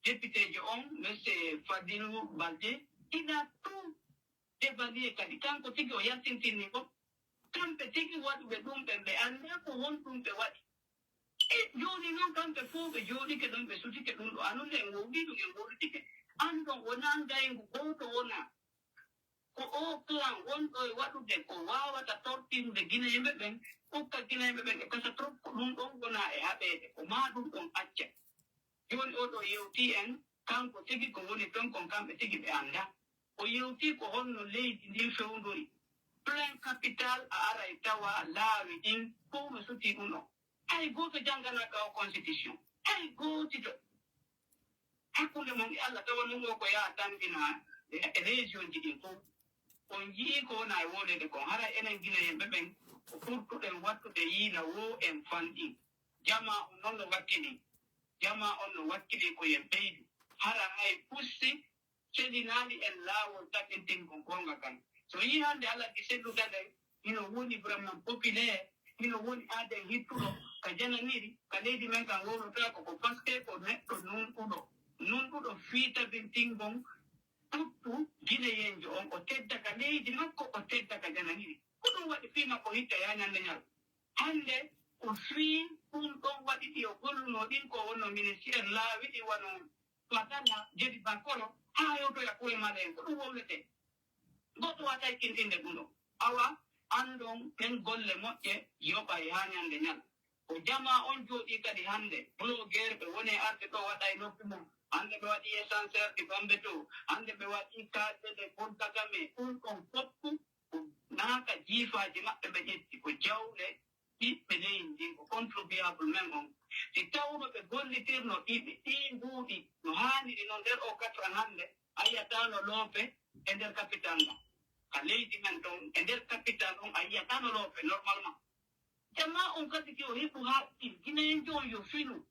Depiteejo on, Monsieur Fadilou Baldé, il a tout dévalué kadi. Kanko tigi o yaltintinni ko kamɓe tigi waɗuɓe ɗum ɓen, ɓe anndaa ko honɗum ɓe waɗi. E jooni non kamɓe fof ɓe jooɗike ɗon, ɓe sutike ɗum ɗo. Anon en wowlii ɗum, en wowlitike. An ɗon wonaa ngayngu gooto wonaa. Ko oo plan wonɗo e waɗude ko waawata tortirde Gineeɓe ɓen, ukka Gineeɓe ɓen e kasa trop, ko ɗum ɗon wonaa e haɓeede. Ko maa ɗum ɗon acca. Jooni oo ɗoo yewtii en, kanko tigi ko woni ton kon kamɓe tigi ɓe anndaa. O yewtii ko honno leydi ndin fewndori. Plein capital a aray tawa laawi ɗin fow no sutii ɗum ɗon. Hay gooto jannganaaka o constitution. Hay gootito. Hakkunde mon e Allah tawa non o ko yaa tambina e, e région ji ɗin fow. On yi'ii ko wona e wolede kon. Haray enen Gineyen ɓe ɓen ko ɓurtuɗen wattude yiila woo en fanɗin. Jamaa on non no wakkili. Jamaa on no wakkili ko yen ɓeydu. Hara hay pusti selinaali en laawol takintingol goonga kan. So yii hannde Alhaji Sellu Dalen hino woni vraiment populaire, hino woni aaden hittuɗo ka jananiri, ka leydi men kan wowlotaako ko parce que ko neɗɗo nunɗuɗo, nunɗuɗo fii tabintingol tuttu Gineyeenjo on, o tedda ka leydi makko, o tedda ka jananiri. Ko ɗum waɗi fii makko hitta yaa ñande ñal. Hannde ko fii ɗum ɗon waɗi ɗi o gollunoo ɗin ko wonno ministère laawi ɗi wano Fatala, Jedi Bakoro, haa hewtoya Kure Male en, ko ɗum wowletee. Goɗɗo waawata e kinɗinde ɗum ɗon. Awa, anndon ɗen golle moƴƴe yoɓay haa ñande ñal. Ko jamaa on jooɗii kadi hannde, blogueur ɓe woni e arde ɗo waɗa e noppi mum. Hannde ɓe waɗii Ascenseur ɗi Bambe to, hannde ɓe waɗii Kaadede Paul Kagame, ɗum ɗon fof ko naaka jiifaaji maɓɓe ɓe ƴetti, ko jawle ɓiɓɓe leydi ndin, ko contribuable men on. Si tawno ɓe gollitirno ɗi, ɗi mbuuɗi no haaniri non nder o quatre ans hannde, a yiyataano loope e nder capital ngal. Ka leydi men ton, e nder capital on, a yiyataano loope normalement. Jamaa on kadi ki o heɓu haqqil, Gineyenjo on yo finu.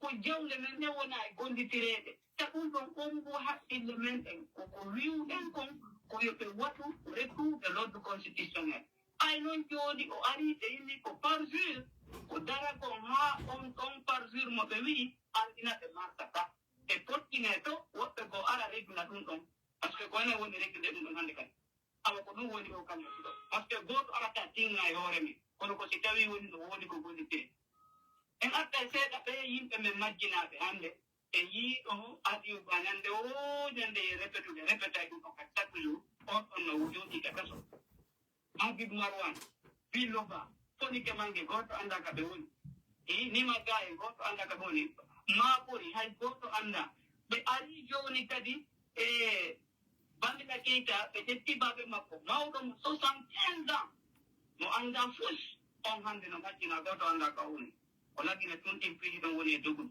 Ko jawle men ɗen wona e gollitireede. Ta ɗum ɗon ombo haqqille men ɗen. Ko ko wiwɗen kon, ko yo ɓe watu retour de l'ordre constitutionnel. Ay non jooni o ari ɓe inni ko parjure, ko dara kon haa on ɗon parjure mo ɓe wi'i anndina ɓe marta ka. Ɓe pottine to, woɓɓe goo ara regla ɗum ɗon. Parce que ko enen woni reglude ɗum ɗon hannde kadi. Awa ko ɗum woni o kamɓe ɗiɗo. Parce que gooto arata tinna e hoore men. Kono ko si tawii woni no woodi ko gollitee. En arta e seeɗa ɓee yimɓe men majjinaaɓe hannde. E yii ɗo Aliou Ba ñande o ñande e repetude, repetay ɗum ɗon kadi chaque jour. On ɗon no jooɗii ka kaso. Habib Marwan, Billo Ba, Fonike Mange, gooto anndaa ka ɓe woni. E Nima Gaye, gooto anndaa ka ɓe woni. Mabori, hay gooto anndaa. Ɓe arii jooni kadi e Bamila Keita, ɓe ƴetti baabe makko, mawɗo mo soixante-quinze ans, mo anndaa fus, on hannde no majjinaa, gooto anndaa ka o woni. O lagina tun ɗin piiji ɗon woni e dogude.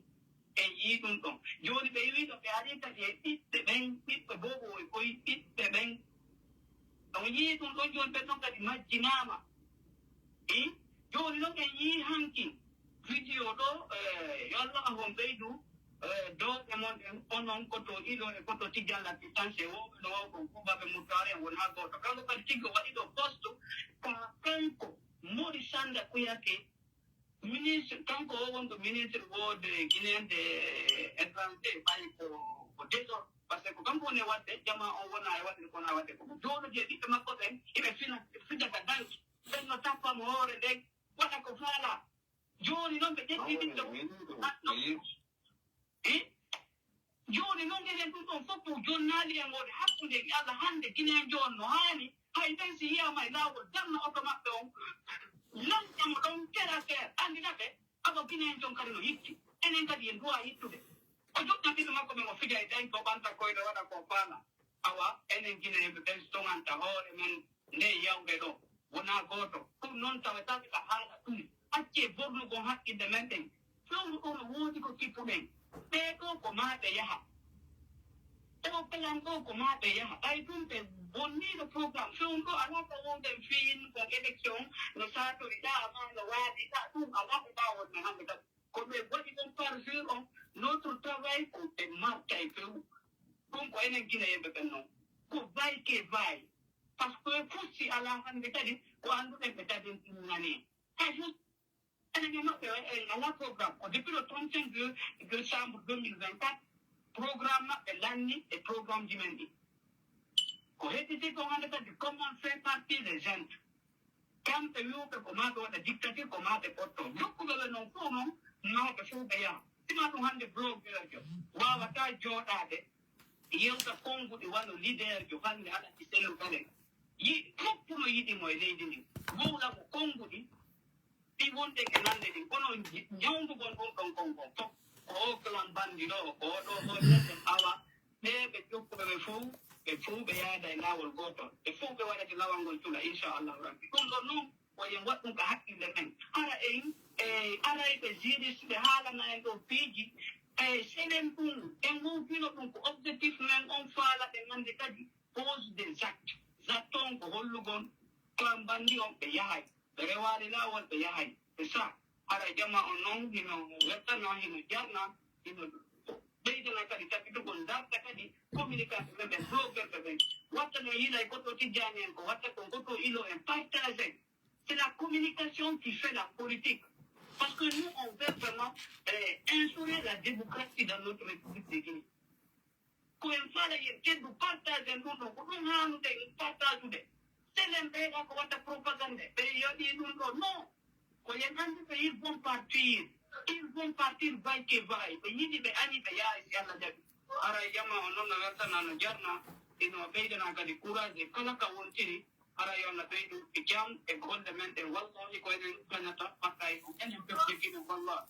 En yii ɗum ɗon. Jooni ɓe wii ɗo ɓe arii kadi e ɓiɓɓe ɓen, ɓiɓɓe boobo e koy ɓiɓɓe ɓen. On yii ɗum ɗon jooni ɓen ɗon kadi majjinaama. I jooni non en yii hanki vidéo ɗo, eh, yo Allah on ɓeydu, eh, doole mon ɗen onon koto ilo e koto tijalla distance e wowɓe no waw ɗon kuubaɓe muttaare en woni haa gooto. Kanko kadi tigi o waɗi ɗo poste ka kanko Mori Sanda Kuyate, ministre, kanko o wonɗo ministre woode Guinéen de étranger, ɓay ko, ko désordre. Parce que ko kanko woni e waɗde, jama on wona e waɗde ko wona e waɗde ko. Jooɗodi e ɓiɓɓe makko ɓen, hiɓe fina, fija ka danki. Ɓen no tappa mo hoore nden, waɗa ko faala. Jooni non ɓe ƴetti ɓiɓɓe. Min, min, min, Eh? Jooni noon enen ɗum ɗoon fof ko jonnaali en wonde hakkunde e Allah hannde Guinée njoon no haani, hay ɓen si yiyaama e laawol darna oto maɓɓe on, lanƴa mo ɗon terre à terre, anndina ɓe, awa Guinée njoon kadi no yitti, enen kadi en duwa yittude. O joɗɗa ɓiɓɓe makko ɓen o fija e dañ ko ɓanta koyɗe waɗa ko faala. Awa enen Guinée ɓe ɓen soŋanta hoore men nde yawde ɗo. Wonaa gooto. Ɗum noon tawata ka haala ɗum. Accee bornugol haqqille men ɗen. Fewndo ɗo no woodi ko kippuɗen. Ɓee ɗoo ko maa ɓe yaha. Oo plan ɗoo ko maa ɓe yaha. Ɓay ɗum ɓe bonniino programme. Fewndo ɗo alaa ko wonde fiin ko élection no saatori ɗaa amaa no waali ɗaa. Ɗum alaa ko ɓaawol men hannde kadi. Ko ɓe waɗi ɗum par jour on, notre travail ko ɓe marta e few. Ɗum ko enen Guinéen ɓe ɓen noon. Ko vaille que vaille. Par ce que fof si alaa hannde kadi ko annduɗen ɓe taden ɗum nani. Hay fof enen e maɓɓe en alaa programme. Ko depuis le trente-cinq de décembre deux mille vingt-quatre, programme maɓɓe lanni e programme ji men ɗi. Ko hedditi ko hannde kadi, comme on fait partie des jeunes, kamɓe wi'uɓe ko maa ɓe waɗa dictature, ko maa ɓe ɓottoo. Jokkuɓe ɓe noon fof noon, maa ɓe fof ɓe yaha. Sima ɗum hannde blogueurjo waawataa jooɗaade yewta konnguɗi wano leaderjo hannde aɗa anndi Cellou Dalein. Yi-, fof no yiɗi mo e leydi ndi. Wowla ko konnguɗi ɗi wonde e nande ɗin. Kono ñ-, ñawndugol ɗum ɗon konngol fof ko o clan bandi ɗo, ko o ɗo, o ɗo, awa. Ɓe ɓe jokkuɓe ɓe fow, ɓe fow ɓe yaada e laawol gootol. Ɓe fow ɓe waɗa e laawol ngol tula, inchallahu rabbi. Ɗum ɗon noon, ko yen waɗ ɗum ka hakkille men. Hara en, e arayɓe juriste ɓe haalana en ɗo piiji, e senen ɗum, en wowtino ɗum ko objectif men on faala ɓe nande kadi pose des actes. Acte on ko hollugol clan bandi on ɓe yahay. Ɓe rewaali laawol, ɓe yahay. C'est ça. Hara jama on noon hino weltana, hino jarna, hino ɓeydana kadi tabitugol darta kadi communication ɓe ɓen, blogueurɓe ɓen. Watta no yiilay goɗɗo tijjani en ko, watta ko goɗɗo ilo en, partage. C'est la communication qui fait la politique. Parce que nous, on veut vraiment, euh, instaurer la démocratie dans notre République de Guinée. Ko en faala yen teddu partage en ɗum ɗon, ko ɗum haanude en partageude. Selen ɓeyɗa ko watta propagande, ɓe yoɗi ɗum ɗo. Non. Ko yen anndi ɓe ils vont partir. Ils vont partir vaille que vaille. Ɓe yiɗi, ɓe añi, ɓe yahay si Allah jaɓi. Hara e jama on noon no weltana, no jarna, ino ɓeydana kadi courage e kala ka wontiri. Hara yo Allah ɓeydu e jam e golle men ɗen. Wallahi ko enen kañata, wallahi ko enen pepte Guinée, wallahi.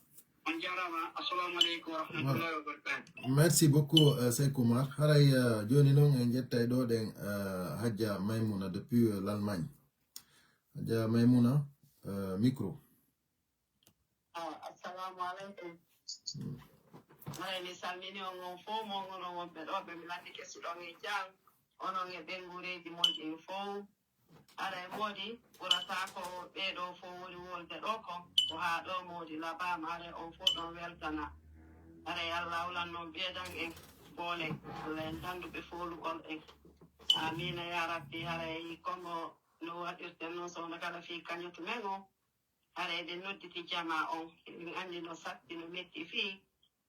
On jaaraama. Assalamu aleykum wa rahmatullahi wa barakatuh. Merci beaucoup, euh, Seek Umar. Haray, euh, jooni noon en njettay ɗo ɗen, euh, Hajja Maymuna depuis, euh, l'Allemagne. Hajja Maymuna, euh, micro. Ah, assalamu aleykum. Mm. Haray mi salmini on, on fof, mo onon wonɓe ɗo, ɓe mi lanndike si ɗon e jam, onon e ɓeynguureeji mon ɗin fof. Haray moodi ɓurata ko ɓee ɗoo fof woni wolde ɗoo ko, ko haa ɗoo moodi labaama, haray on fof ɗon weltana. Haray Allah hawlan noon ɓeedan en boole, Allah en danndu ɓe foolugol en. Amiina yaa Rabbi. Haray comme no waɗirten noon, sohna kala fii kañotu men o, haray eɗen nodditi jamaa on, eɗen anndi no satti, no metti fii.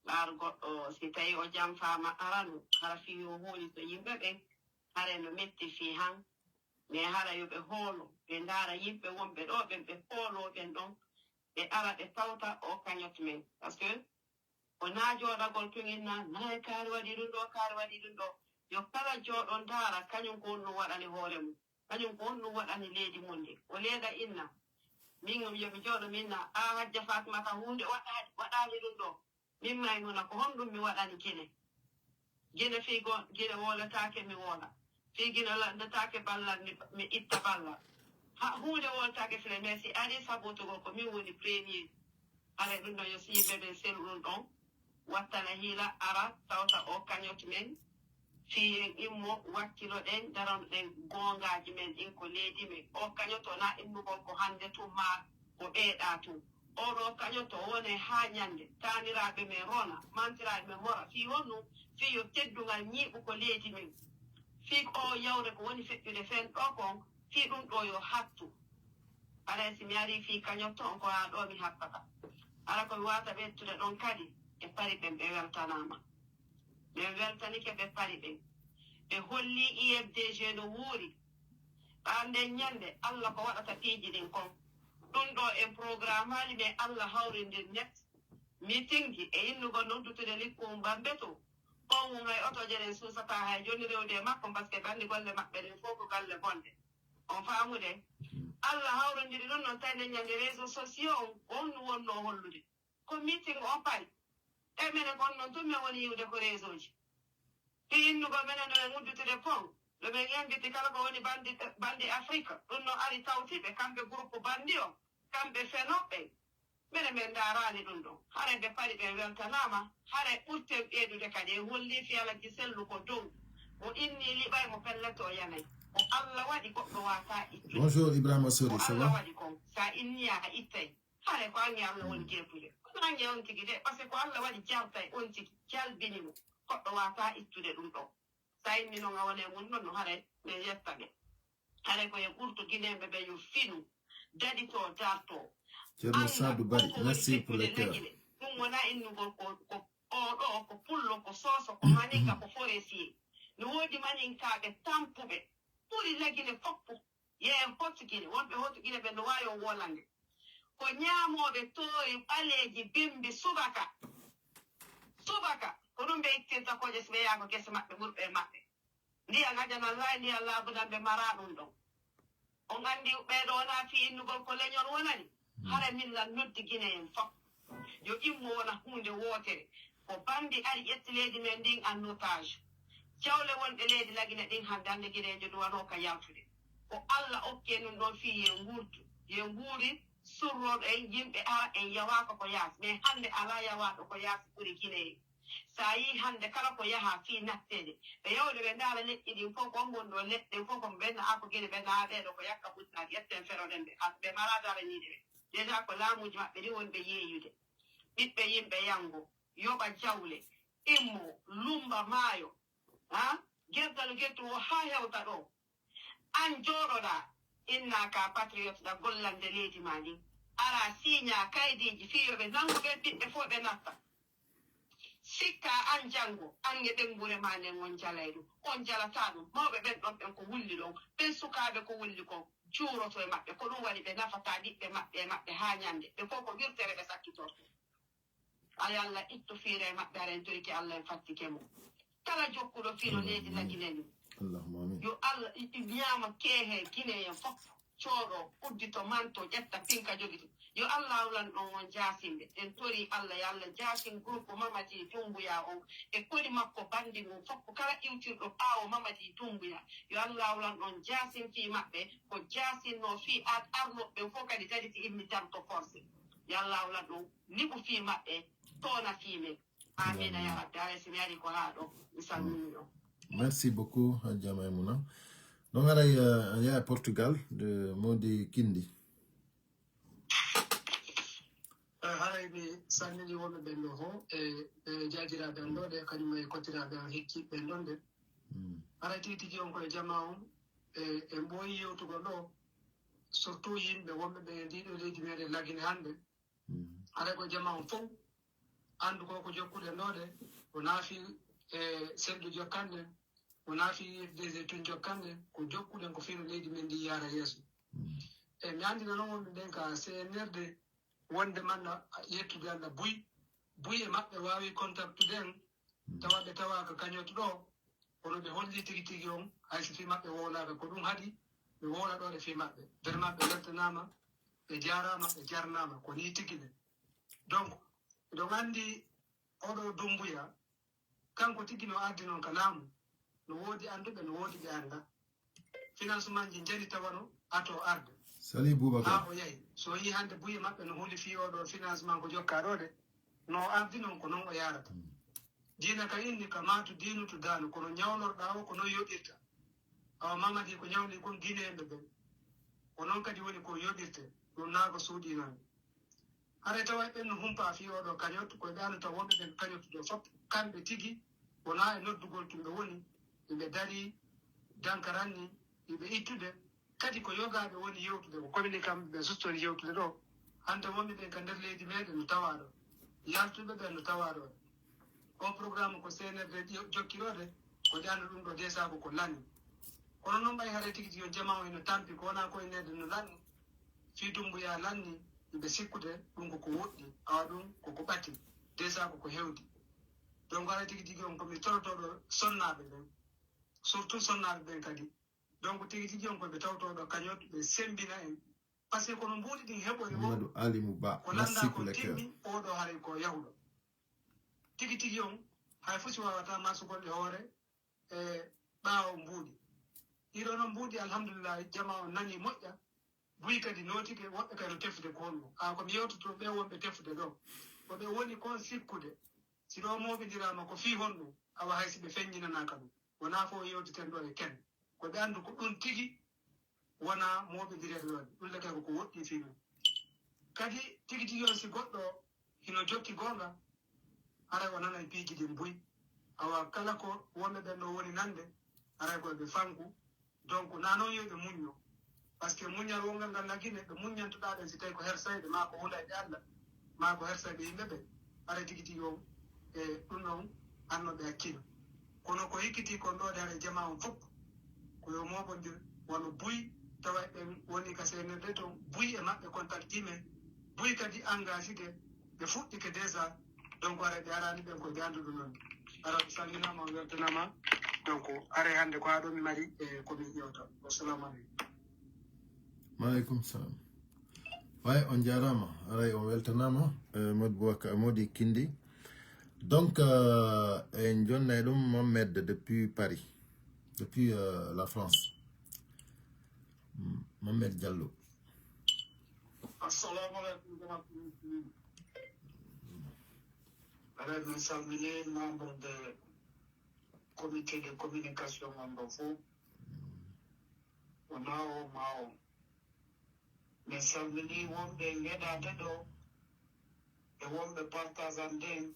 Ɓaar goɗɗo, si tawi o janfaama aranu, hara fii yo hoolito yimɓe ɓen, haray no metti fii han. Mais hara yo ɓe hoolo, ɓe ndaara yimɓe wonɓe ɗo ɓen, ɓe hooloo ɓen ɗon, ɓe ara ɓe tawta o kañot men. Parce que ko naa jooɗagol tun inna, naa e kaari waɗi ɗum ɗo, kaari waɗi ɗum ɗo. Yo kala jooɗo ndaara kañum ko honɗum waɗani hoore mum, kañum ko honɗum waɗani leydi mum ndi. O leeda inna, min yo mi jooɗo mi inna, a Hajja Fatimata, huunde waɗaani, waɗaani ɗum ɗo. Min Maymuna, ko honɗum mi waɗani Gine? Gine fii go-, Gine woolataake, mi woola. Fii Gine lanndataake ballal, mi, mi itta ballal. Ha, huunde wooltaake file, mais si arii sabotugol, ko min woni premier. Haray ɗum ɗon, yo si yimɓe ɓen selu ɗum ɗon, wattana hiila, ara, tawta o kañot men. Fii en immo, wakkiloɗen, daroɗen goongaaji men ɗin ko leydi men. O kañoto na innugol ko hannde tun maa ko ɓeeɗaa tun. Oɗo kañoto wone haa ñannde, taaniraaɓe men rona, mantiraaɓe men mora. Fii honɗun? Fii yo teddungal ñiiɓu ko leydi men. Fii ko o yawre ko woni feƴƴude fen ɗoo kon, fii ɗun ɗoo yo hattu. Haray si mi arii fii kañotto on, ko haa ɗoo mi hattata. Hara ko mi waawata ɓeydude ɗon kadi, e Pari ɓen ɓe weltanaama. Ɓe weltanike ɓe Pari ɓen. Ɓe holli I F D G no wuuri. Ɓaa nden ñannde, Alla ko waɗata piiji ɗin kon. Ɗun ɗoo en programmaali, mais Alla hawrindir net. Mitinji e innugol noddutude likkuum bambetu. On wun hay oto jeren suusata hay joni rewde e makko, parce que bandi golle maɓɓe ɗen fof ko galle bonɗe. On faamude? Allah hawrondiri ɗum noon, tawi nden ñande réseau sociaux on, on wonno hollude. Ko meeting on pari. E menen kon noon tun men woni yiwde ko réseau ji. Fi innugol menen no men uddutude pon. No men inviti kala ko woni bandi, bandi Afrique. Ɗum no ari tawti ɓe, kamɓe groupe bandi on. Kamɓe fenooɓe. Minen men ndaaraali ɗum ɗon. Hare ɓe pari ɓe weltanaama. Hare ɓurten ɓeydude kadi. En holli fiyala ki sellu ko dow. Mo inni liɓay mo pellet o yanay. Ko Allah waɗi goɗɗo waata ittude. Bonjour Ibrahima Sori, ça va? Ko Allah waɗi kon. Sa inni a ittay. Hare ko ange Allah woni jeepude. Kono ange on tigi de. Parce que ko Allah waɗi jartay on tigi. Jalbini mo. Goɗɗo waata ittude ɗum ɗon. Sa inni noon a wonay mun noon no hare men yetta ɓe. Hare ko e ɓurto gineeɓe ɓe yo finu, daɗito, darto. Ceerno Saadu Bari, merci pour le cœur. Ɗum wona innugol ko, ko oɗo, ko pullo, ko sooso, ko maninka, ko forestier. No woodi maninkaaɓe tampuɓe, ɓuri lagine foppu. Yeen hotugine, wonɓe hotugine ɓe no waawi on wolande. Ko ñaamooɓe toori ɓaleeji bimbi subaka. Subaka, ko ɗum ɓe ittirta kooƴe si ɓe yaha ko gese maɓɓe, ɓurɓe e maɓɓe. Ndiyan ajanan laay, ndiyan laabudan ɓe maraa ɗum ɗon. On anndi ɓee ɗoo wonaa fii innugol ko leñol wonani? Hara min lan noddi Gine en fof. Yo immo wona huunde wootere. Ko bandi ari ƴetti leydi men ndin en otage. Jawle wonɗe leydi Lagine ɗin hannde hannde Gineejo duwanoo ka yaltude. Ko Alla okki en ɗum ɗon fii yo en nguurdu, yo en nguuri surrooɗo en yimɓe ara en yawaaka ko yaasi. Mais hannde alaa yawaaɗo ko yaasi ɓuri Gine en. Sa yii hannde kala ko yaha fii natteede, ɓe yawde ɓe ndaara leƴƴi ɗin fof, ko on ngoni ɗo leɗɗe ɗen fof, ko ɓenna ako Gine, ɓenna haa ɓee ɗo ko yakka ɓutnaaki, ƴetten feroɗen ɓe. Ɓe maraa daraniiɗe ɓe. Déjà ko laamuuji maɓɓe ɗin woni ɓe yeeyude. Ɓiɓɓe yimɓe yanngo, yoɓa jawle, immo, lummba maayo, ha? Gerdalu gettu o haa hewta ɗo. An jooɗoɗaa, innaa ka patriote ɗa gollande leydi maa ndin. Araa siiñaa kaydiiji fii yo ɓe nanngu ɓen ɓiɓɓe fof ɓe natta. Sikkaa an janngo, an e ɓeynguure maa nden on jalay ɗum. On jalataa ɗum. Mawɓe ɓen ɗon ɓen ko wulli ɗon. Ɓen sukaaɓe ko wulli kon, juuroto e maɓɓe. Ko ɗum waɗi ɓe nafataa ɓiɓɓe maɓɓe e maɓɓe haa ñande. Ɓe fof ko wirtere ɓe sakkitortoo. Ay Alla, ittu fiire e maɓɓe, hara en toyike Alla, en fattike mo. Kala jokkuɗo fii no leydi Lagine ni, Allahumma amin. Yo Alla i-, i-, ñaama keehe Gine en fof, cooɗo, uddito, manto, ƴetta, pinka, jogito. Yo Alla hawlan ɗon on jaasimɓe. En torii Alla, yo Alla jaasin groupe Mamadi Doumbouya on e koli makko bandi mum fof. Kala iwtirɗo ɓaawo Mamadi Doumbouya, yo Alla hawlan ɗon jaasin fii maɓɓe, ko jaasinnoo fii ar-, arnooɓe ɓen fof kadi dariti immi darto forcé. Yo Alla hawlan ɗon liɓu fii maɓɓe, toona fii men. Amiina ya Rabbi. Haray si mi arii ko haa ɗo, mi salminii on. Merci beaucoup, Hajja Maymuna. Donc, haray, euh, on est à Portugal, de Modi Kindi. Eh, haray mi salminii wonɓe ɓen ɗo fof, e, e jaajiraaɓe an ɗo ɗe, kañum e kottiraaɓe an hikkiiɓe ɓen ɗon ɗe. Mm. Haray tigi tigi on ko e jamaa on, e, en ɓooyi yewtugol ɗo, surtout yimɓe wonɓe ɓe e ndii ɗo leydi meɗen Lagine hannde. Mm. Haray ko jamaa on fof anndu ko ko jokkuɗen ɗo ɗe, wonaa fii, e, seldu jokkanɗen, wonaa fii F D G tun jokkanɗen, ko jokkuɗen ko fii no leydi men ndi yaara yeeso. Mm. E, mi anndina noon wonɓe ɓen ka C N R D, wonde manna yettude Alla buy, buy e maɓɓe waawi contactude en, tawa ɓe tawaaka kañoto ɗo, kono ɓe holli tigi tigi on, hay so fii maɓɓe wowlaaka, ko ɗum haɗi ɓe wowla ɗo ɗe fii maɓɓe. Vraiment ɓe weltanaama, ɓe jaaraama, ɓe jarnaama, ko nii tigi ne. Donc, eɗon anndi oɗo Doumbouya, kanko tigi no ardi noon ka laamu, no woodi annduɓe, no woodi ɓe anndaa. Financement ji njari tawano ato arde. Sali Boubacar. Haa o yahi. So o yii hannde buye maɓɓe no huli fii oɗo financement ko jokkaa ɗo de, no o ardi noon ko noon o yaarata. Mm. Diina ka inni ka maatu diinu to daanu, kono ñawlorɗaa o ko noon yoɓirta. Awa Mamadi ko ñawli kon Gineeɓe ɓen. Ko noon kadi woni ko yoɓirte. Ɗum naa ko suuɗii noon. Haray tawa ɓen no humpaa fii oɗo kañot, ko ɓe annata wonɓe ɓen kañot ɗo fof, kamɓe tigi wonaa e noddugol tun ɓe woni, iɓe darii dankaranni, iɓe ittude, kadi ko yogaaɓe woni yewtude, ko communiquant ɓe sustoni yewtude ɗo. Hannde wonɓe ɓen ka nder leydi meɗen no tawaa ɗo, yaltuɓe ɓen no tawaa ɗo. On programme ko C N R D jo-, jokki ɗo de, ko ƴaano ɗum ɗo déjà ko ko lanni. Kono noon ɓay haray tigi tigi on jamaa o ino tampi, ko wonaa ko e nder no lanni. Fii Dumbuya lanni, iɓe sikkude ɗum ko ko woɗɗi, awa ɗum ko ko ɓati. Déjà ko ko hewti. Donc, haray tigi tigi on ko mi torotoɗo sonnaaɓe ɓen. Surtout sonnaaɓe ɓen kadi. Donc, tigi tigi on ko ɓe tawtoɗo kañot ɓe sembina en. Parce que kono mbuuɗi ɗin heɓori o, Mamadou Alimou Ba, ko lannda merci ko pour le cœur. Timmi, oɗo haray ko yahuɗo. Tigi tigi on, hay fof si wawata marsugol e hoore, e ɓaawo mbuuɗi. Ɗiɗo noon mbuuɗi, alhamdulillahi, jama on nani moƴƴa. Buy kadi nootike, woɓɓe kadi no tefude ko honno. Haa ko mi yewtoto ɓe wonɓe tefude ɗo. Ko ɓe woni kon sikkude. Si ɗo mooɓindirama ko fii honno, awa hay si ɓe feññinanaka ɗum. Wonaa fof yewteten ɗo e ken. Ko ɓe anndu ko ɗum tigi wonaa mooɓindireede ɗon. Ɗum le kay ko ko woɗɗi fii mum. Kadi tigi tigi on si goɗɗo hino jokki goonga, haray o nanay piiji ɗin buy. Awa kala ko wonɓe ɓen ɗo woni nande, haray ko ɓe fanku. Donc, na noon yo ɓe muñño. Parce que muññal wongal ngal lagine, ɓe muññantoɗaa ɓen si tawi ko hersayɓe, maa ko hulayɓe Allah, maa ko hersayɓe yimɓe ɓen. Haray tigi tigi on, e ɗum ɗon, hanno ɓe hakkilo. Kono ko hikkiti kon ɗo, haray jama on fof, ko yo mooɓondir, wano buy, tawa ɓen woni ka C N R D ton, buy e maɓɓe contacti men, buy kadi engagé de, ɓe fuɗɗike déjà, donc haray ɓe arani ɓen ko ɓe annduɗo noon. Haray ɓe salminaama, on weltanaama, donc haray hannde ko haa ɗo mi mari e ko mi yewta. Wassalamu aleykum. Maaleykum salam. Way, on jaaraama, haray on weltanaama, eh, Modi Boubacar, Modi Kindi. Donc, euh, en jonnay ɗum Mohamed depuis Paris, depuis euh, la France. Mm, Mohamed Diallo. Assalamu aleykum, jamaatu muslimiin. Haray min salmini membre de comité de communication on ɗo fof. Wona o ma o. Min salmini wonɓe ngeɗaade ɗo e wonɓe partage an ɗen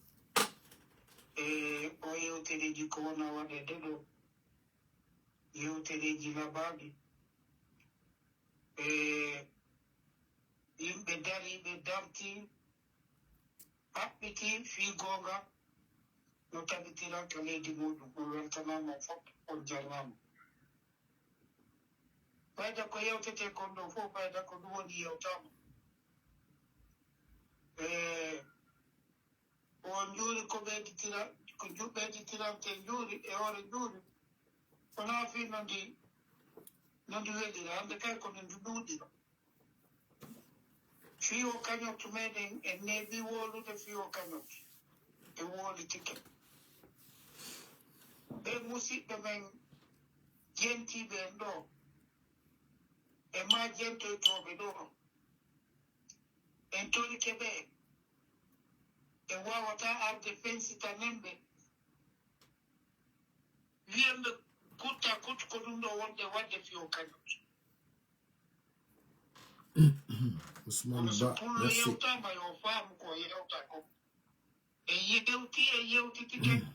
e o yewtereeji ko wona waɗeede ɗo. Yewtereeji labaaɗi. E yimɓe dariiɓe darti, haɓɓiti fii goonga no tabitira ka leydi muɗum. On weltanaama fof, on jarnaama. Fayda ko yewtetee kon ɗo fof, fayda ko ɗum woni yewtaama. E o njuuri ko ɓeyditira, ko ju-, ɓeyditirante njuuri e hoore njuuri. Wonaa fii no ndi, no ndi welira, hannde kay ko no ndi ɗuuɗira. Fii o kañottu meɗen, en neeɓi wowlude fii o kañottu. E wowlitike. Ɓe musiɓɓe men jentiiɓe en ɗo, e maa jentoytooɓe ɗo, en torike ɓe, en waawataa arde fensitanen ɓe, wiyen ɓe kutta kut ko ɗum ɗo wonde waɗde fii o kañottu. Ousmane Kono so Ba, pullo merci. Yewtaama yo faamu ko yewta ko. E yewti, e yewtitike.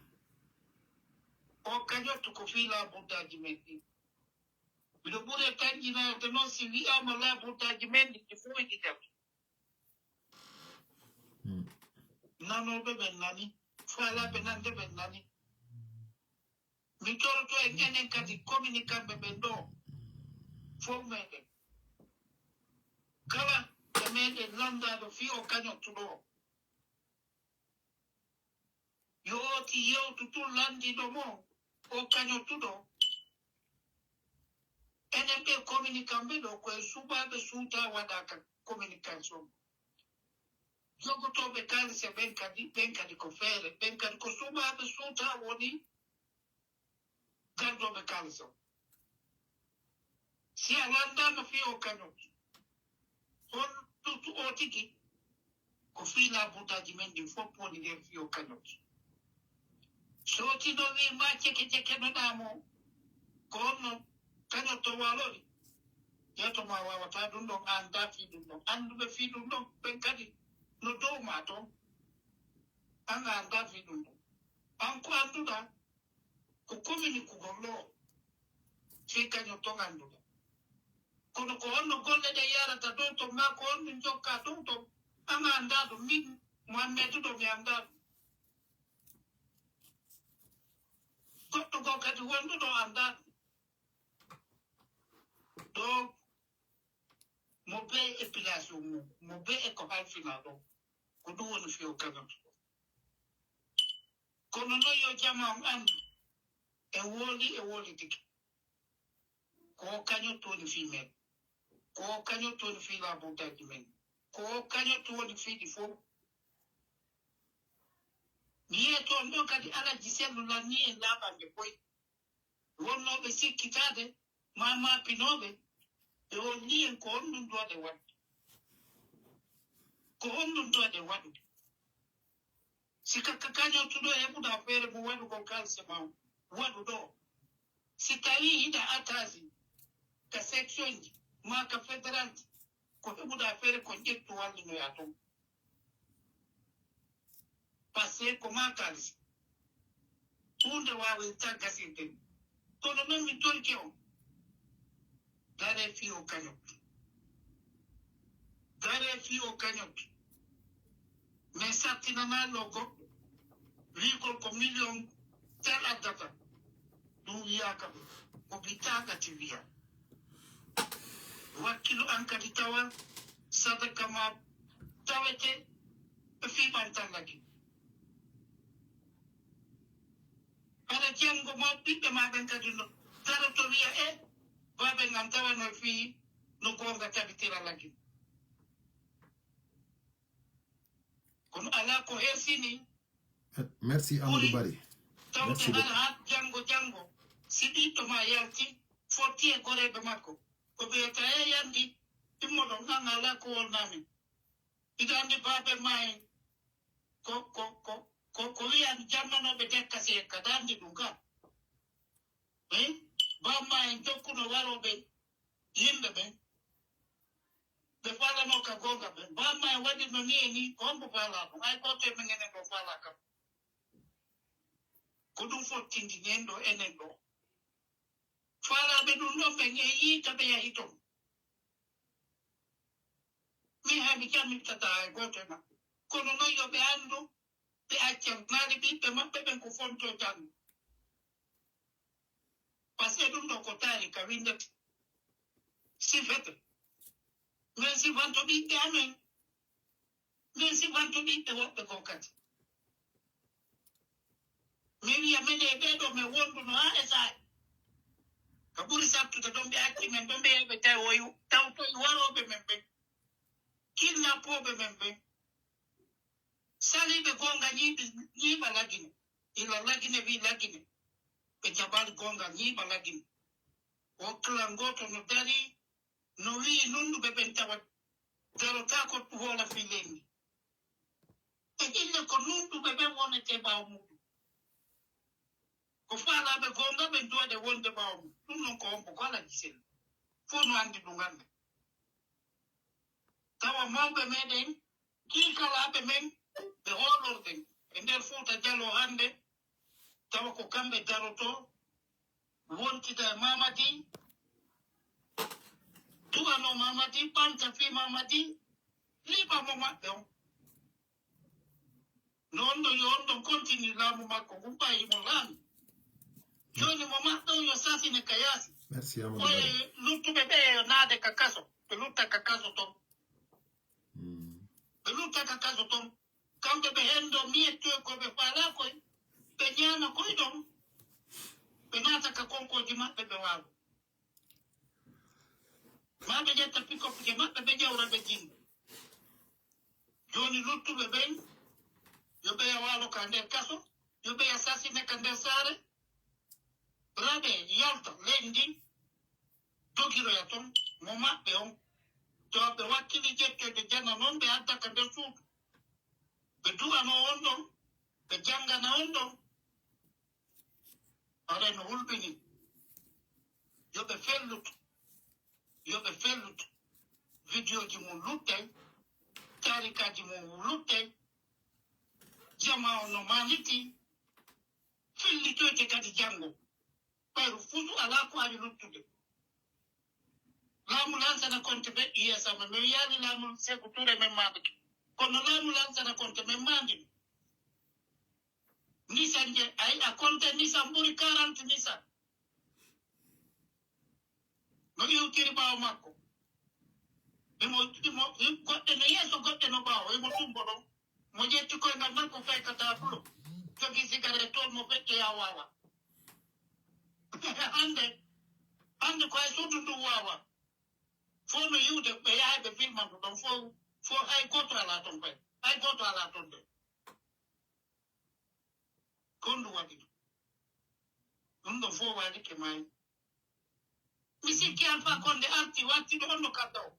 O kañottu ko fii laabuddaaji men ɗin. Miɗo ɓuri tanƴinaade noon si wiyaama laabuddaaji men ɗin ɗi fof ɗi jam. Mm. Nanooɓe ɓen nani, faalaaɓe nande ɓen nani. Mi toroto en enen kadi communiquant ɓe ɓen ɗo, fof meɗen. Kala e meɗen lanndaaɗo fii o kañottuɗo o. Yo ooti yewtu tun lanndiiɗo mo o kañottuɗo. Enen ɓe communiquant ɓe ɗo, ko e suɓaaɓe suuta waɗata communication. Jogotooɓe kaalise ɓen kadi, ɓen kadi ko feere, ɓen kadi ko suɓaaɓe suuta woni gardooɓe kaalise o. Si a lanndaama fii o kañot, hol ɗutu o tigi, ko fii laabuddaaji men ɗin fof woni nder fii o kañot. So tino wii ma ceke ceke no ɗaamo, ko honno kañot to waalori? Yeeto ma waawataa ɗum ɗon, a anndaa fii ɗum ɗon. Annduɓe fii ɗum ɗon, ɓen kadi no dow ma ton. An a anndaa fii ɗum ɗon. An ko annduɗaa, ko kominikugol ɗo, fii kañot ton annduɗaa. Kono ko honno golle ɗe yarata dow ton, maa ko honno jokka dow ton, an a anndaa ɗum. Min, Muhammedu ɗo, mi anndaa ɗum. Goɗɗo goo kadi wonduɗo anndaa ɗum. Ɗo mo bee e place mum, mo bee e ko halfinaa ɗo. Ko ɗum woni fii o kañot. Kono noon yo jama on anndu, e wooli, e wooli tigi. Ko kañottu woni fii men. Ko kañottu woni fii laabuutaaji men. Ko kañottu woni fii ɗi fof. Mi yiyii toon ɗo kadi Alhaji Sellu lannii en laaɓande boy. Wonnooɓe sikkitaade, maa maapinooɓe, ɓe holli en ko honɗum duwaɗen waɗude. Ko honɗum duwaɗen waɗude. Si ka, ka, kañottuɗo heɓuɗa feere mo waɗugol kalse ma waɗu ɗo. Si tawii hiɗa attaché ka section ji maa ka fédéral ji, ko heɓuɗa feere ko ƴettu wallinoya toon. Parce que ko maa kaalisi. Huunde waawirta gasirde. Kono noon mi torike on. Daree fii o kañot. Daree fii o kañot. Min sattinanaa lo goɗɗo. Wiigol ko million tel addata. Ɗum wiyaaka. Ko bittaaka ti wiya. Wakkilu an kadi tawa sadaka ma tawete e fii ɓantallaki. Hara janngo ma ɓiɓɓe ma ɓen kadi no daroto wiya e baaben an tawano fii no goonga tabitira lagi. Kono alaa ko hersini. Merci Amadou Bari. Tawde hara haa janngo janngo si ɓiɗɗo ma yalti fotti e goreeɓe makko ko ɓeyata e yandi immoɗon an alaa ko wolnami. Iɗa anndi baabe ma en ko ko ko ko ko wiyan jammanooɓe dekka si ekka daandi ɗum ka. Bamma en jokkuno warooɓe yimɓe ɓen ɓe faalano ka goonga ɓen bamma en waɗirno ni e ni ko hombo faala ɗum ay gooto e men enen ɗo faala kam. Ko ɗum fottindi ñen ɗo enen ɗo faalaaɓe ɗum ɗon ɓen en yii ka ɓe yahi ton. Min hay mi cammittataa hay gooto e maɓɓe. Kono noon yo ɓe anndu ɓe acca naali ɓiɓɓe maɓɓe ɓen ko fontoo janngo. Parce que ɗum ɗoo ko taari ka winndete. Sifete. Min sifanto ɓiɓɓe amen. Min sifanto ɓiɓɓe woɓɓe goo kadi. Mi wiya mene e ɓee ɗoo min wonduno haa e saa'i. Ka ɓuri sattude ɗon ɓe acci men ɗon ɓe yeeɓe tawoy tawtoy warooɓe men ɓen. Kidnappooɓe men ɓen. Saliiɓe goonga ñiiɓi ñiiɓa lagine. Ila lagine wi lagine. Ɓe jaɓaali goonga ñiiɓa lagine. O kala gooto no darii no wi'i nunɗuɓe ɓen tawa darotaako woola fii leydi. E ille ko nunɗuɓe ɓen wonetee ɓaawo muuɗum. Ko faalaaɓe goonga ɓen duwaɗe wonde ɓaawo mum. Ɗum non ko hombo ko Alhaji Sellu. Fof no anndi ɗum annda. Tawa mawɓe meɗen kiikalaaɓe men ɓe hoolorɗen e nder Fuuta Jaloo hannde tawa ko kamɓe darotoo wontida e Mamadi, du'anoo Mamadi, ɓanta fii Mamadi, liɓa mo maɓɓe on. No on ɗon yo on ɗon continue laamu makko ngun ɓay himo laami. Jooni mo maɓɓe on yo sasine ka yaasi. Merci Amadou Koye Bari. Luttuɓe ɓe yo naade ka kaso ɓe lutta ka kaso ton. Mm. Ɓe lutta ka kaso ton. Kamɓe ɓe hendo miyettoy ko ɓe faalaa koy ɓe ñaana koy ɗon. Ɓe naata ka konkooji maɓɓe ɓe waalo. Maa ɓe ƴetta pikopje maɓɓe ɓe ƴawra ɓe jinni. Jooni luttuɓe ɓen yo ɓeya waalo ka nder kaso yo ɓeya sasine ka nder saare. Raɓe yalta leydi ndin dogiroya ton mo maɓɓe on. Tawa ɓe wakkili ƴettoyde jana non ɓe adda ka nder suudu. Ɓe du'ano on ɗon ɓe janngana on ɗon. Haray no hulɓini yo ɓe fellutu yo ɓe fellutu. Vidéoji mum luttay taarikaaji mum luttay. Jama on no maanitii fillitoyte kadi janngo. Ɓayru fusu alaa ko ari luttude. Laamu lansana konte ɓe iyesama mi wiyaali laamu Seku Ture men maandike. Kono laamu lansana konte men maandino. Nisan je ay a konte nisan ɓuri quarante nisan. No iwtiri ɓaawo makko. Imo imo goɗɗe no yeeso goɗɗe no ɓaawo imo tumbo ɗon. Mo ƴetti koyngal makko fay ka taabulo. jogi cigarette toon mo feƴƴoya waawa. Hannde, hannde ko hay suudu ndu waawa. Fof no yiwde, ɓe yahay ɓe filma ndu ɗon fof, fof hay gooto alaa toon kay. Hay gooto alaa toon de. Ko ndu waɗi ɗum. Ɗum ɗon fof waɗi ke maayi. Mi sikki Alpha Condé arti watti ɗo on no kadda o.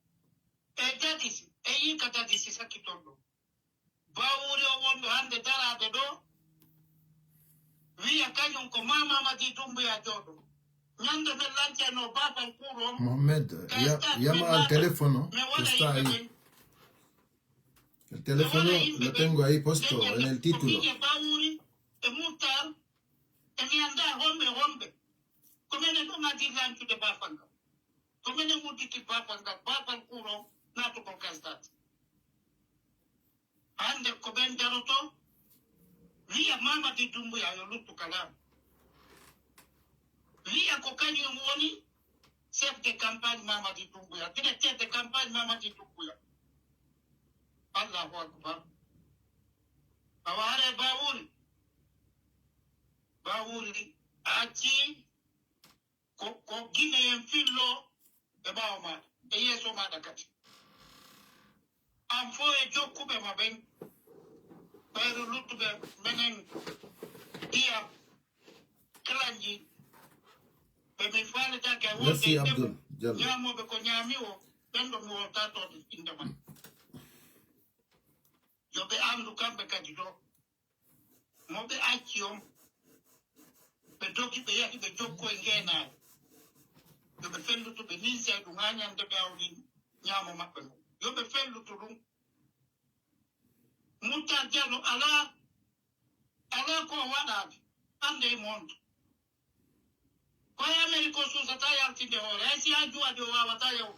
E dadisi, e yiika dadisi sakki toon ɗo. Bawuri o wonɗo hannde daraade ɗo, wiya kañum ko Mama Madi Doumbouya jooɗo. Ñande men lanteno Babal Kuuro on, Mohamed, ya, yama al teléfono, mi waɗa yimɓe ɓen. El teléfono lo tengo ahí puesto en el título. Ko min e Bawuri e Muttar, e mi anndaa homɓe homɓe. Ko menen ɗum adii lancude baafal ngal. Ko menen udditi baafal ngal, baafal kuuron naatugol gasdaade. Hannde ko ɓen daroto, wiya Mamadi Doumbouya yo luttu ka laamu. Wiya ko kañum woni chef de campagne Mamadi Doumbouya, directeur de campagne Mamadi Doumbouya. Allahu Akbar. Awa hare Bawuri. Bawuri acci ko, ko Gine en fillo e ɓaawo maaɗa, e yeeso maaɗa kadi. An fof e jokkuɓe ma ɓen, ɓayru luttuɓe menen ndiyam kalanji, ɓe mi faaletaake e wonde Merci, e Abdoul Diallo. Ñaamooɓe ko ñaami o, ɓen ɗo mi wolta toon innde man. Yo ɓe anndu kamɓe kadi ɗo. Mo ɓe acci on, ɓe dogi, ɓe yahi, ɓe jokko e ngeenaare. Yo ɓe fellutu, ɓe ninsa e ɗum haa ñande ɓe awri ñaamo maɓɓe ngon. Yo ɓe fellutu ɗum. Muttar Diallo alaa, alaa ko o waɗaani. Hannde e monto. Ko e Amerik o suusata yaltinde hoore, hay si haa juwaade o waawata yaw.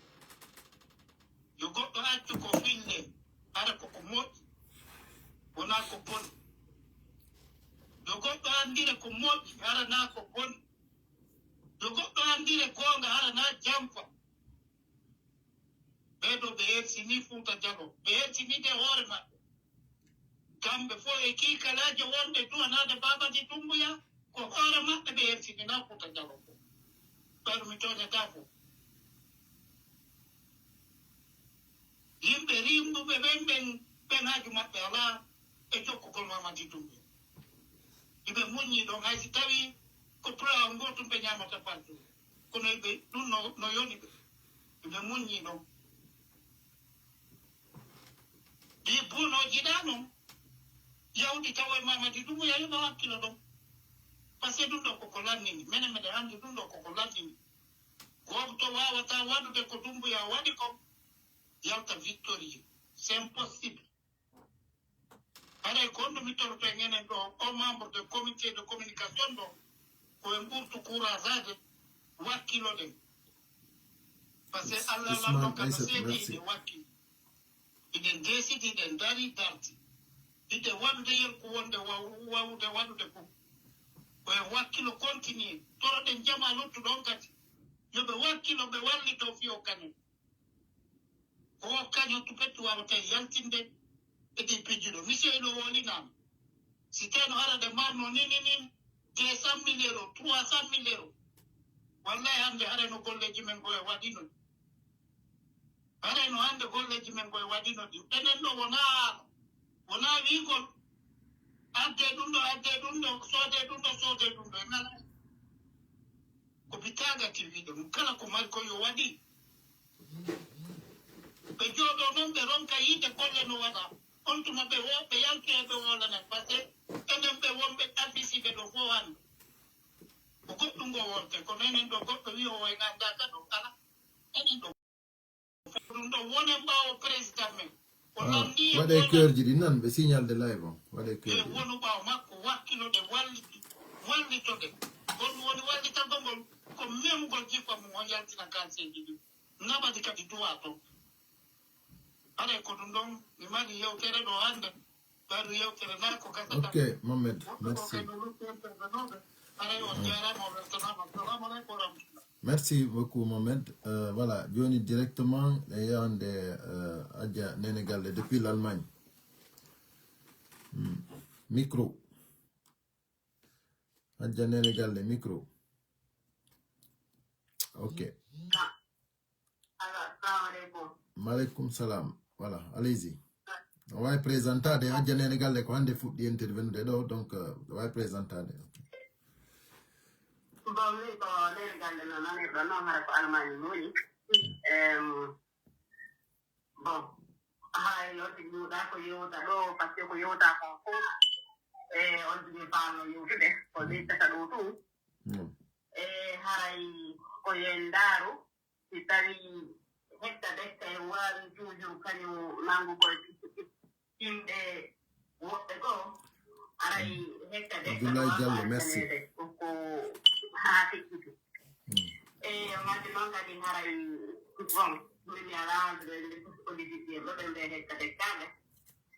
Yo goɗɗo accu ko fille, hara ko ko moƴƴi, wonaa ko boni. Yo goɗɗo anndire ko moƴƴi, hara naa ko boni. Yo goɗɗo anndire goonga, hara naa jamfa. Ɓee ɗoo ɓe hersini Fuuta Jaloo, ɓe hersinii de hoore maɓɓe. Kamɓe fof e kiikalaaje wonde duwanaade Baabaaji Dummbuya, ko hoore maɓɓe ɓe hersinina Fuuta Jaloo fof. Ɓayru mi tooñataa fof. Yimɓe rimɗuɓe ɓen, ɓen, ɓen haaju maɓɓe alaa e jokkugol Mamadi Dummbuya. Iɓe muññi ɗon, hay si tawii ko pulawol ngootum ɓe ñaamata parti. Kono iɓe, ɗum no, no yoni ɓe. Iɓe muññi ɗon. Ɗi buno jiɗa noon, yawdi tawa e Mamadi Dummbuya, yo ɓe hakkilo ɗon. Parce que ɗum ɗo koko lannini. Menen meɗen anndi ɗum ɗo koko lannini. Gooto waawata waɗude ko Dummbuya waɗi kon, yalta victorieux. C'est impossible. Haray ko honɗum mi toroto en enen ɗo, o membre de comité de communication ɗo, ko en ɓurtu courageade, wakkiloɗen. Parce que Allah Lanɗo kadi seedi hiɗen wakkili. Hiɗen deesidi, hiɗen dari, darti. Hiɗen waɗude yelku wonde waw-, wawde waɗude fof. Ko en wakkilo continue. Toroɗen jamaa luttuɗo on kadi. Yo ɓe wakkilo, ɓe wallito fiyo kañum. Ko kañum tupettu waawata yaltinde e ɗi pijjuɗo. Monsieur ino wolinaama. Si teno hara ɗe marno ni, ni, ni, deux cent mille euros, trois cent mille euros. Wallahi hannde hara no golleeji men ko e waɗino. Hara no hannde golleeji men ko e waɗino ɗi. Enen ɗo wonaa, wonaa wiigol adde ɗum ɗo, adde ɗum ɗo, soode ɗum ɗo, soode ɗum ɗo. E ngalaa. Ko bitaaga ti wiide ɗum. Kala ko mari ko yo waɗi. Ɓe jooɗoo noon, ɓe ronka yiide golle no waɗa. On tuma ɓe wo-, ɓe yaltu e ɓe woolanen. Parce que enen ɓe wonɓe afisiiɓe ɗo fof hannde. Ko goɗɗum ngo wolte, kono enen ɗo goɗɗo wiyo o en anndaa ka ɗo, alaa. Enen ɗo. Ɗum ɗo wonen ɓaawo président men. O lanndii e waɗe cœur ji ɗi nan, ɓe signal de live on. Waɗe cœur ji ɗi. Wonu ɓaawo makko, wakkilo ɗe, walliti, wallito ɗe. Ko ɗum woni wallitagol ngol, ko memugol jikka mum, o yaltina kalseeji ɗi. Naɓa ɗi kadi duwa toon. Haray ko ɗum ɗoon mi mari yewtere ɗo hannde. Mbaɗu yewtere nde ko gasata. Ok, Mohamed, merci. Woɓɓe ko kadi no lutti intervenooɓe. Haray on njaaraama, on weltanaama. Assalamu aleykum wa rahmatullah. Merci beaucoup, Mohamed. Euh, voilà, jooni directement e yewande, euh, Adja Nene Galle depuis l'Allemagne. Hmm. Micro. Hajja Nene Galle, micro. Ok. Allo, assalamu aleykum. Maleykum salam. Voilà, allez-y. On va présenter des Hajja Nene Galle ko hannde fuɗɗi intervenir ɗo, donc euh, on va présenter. Bon, min ko Nene Galle no nanirɗo noon, hara ko Allemagne mi woni. Em, bon, hay on tigi ɗuuɗa ko yewta ɗo, parce que ko yewta kon fof e on tigi faalno yewtude ko ɓeydata ɗo tun. Hmm. E haray ko yen ndaaru si tawi hetta dekka en waawi toujours kañum nanngu koye yimɓe woɓɓe goo, aray hetta dekka Abdoulaye Diallo, merci. Ko haa feƴƴiti. Hmm. E majji noon kadi haray bon, min mi alaa haaldude nde politique en ɗo ɓe mbiyetee kadekkaaɓe.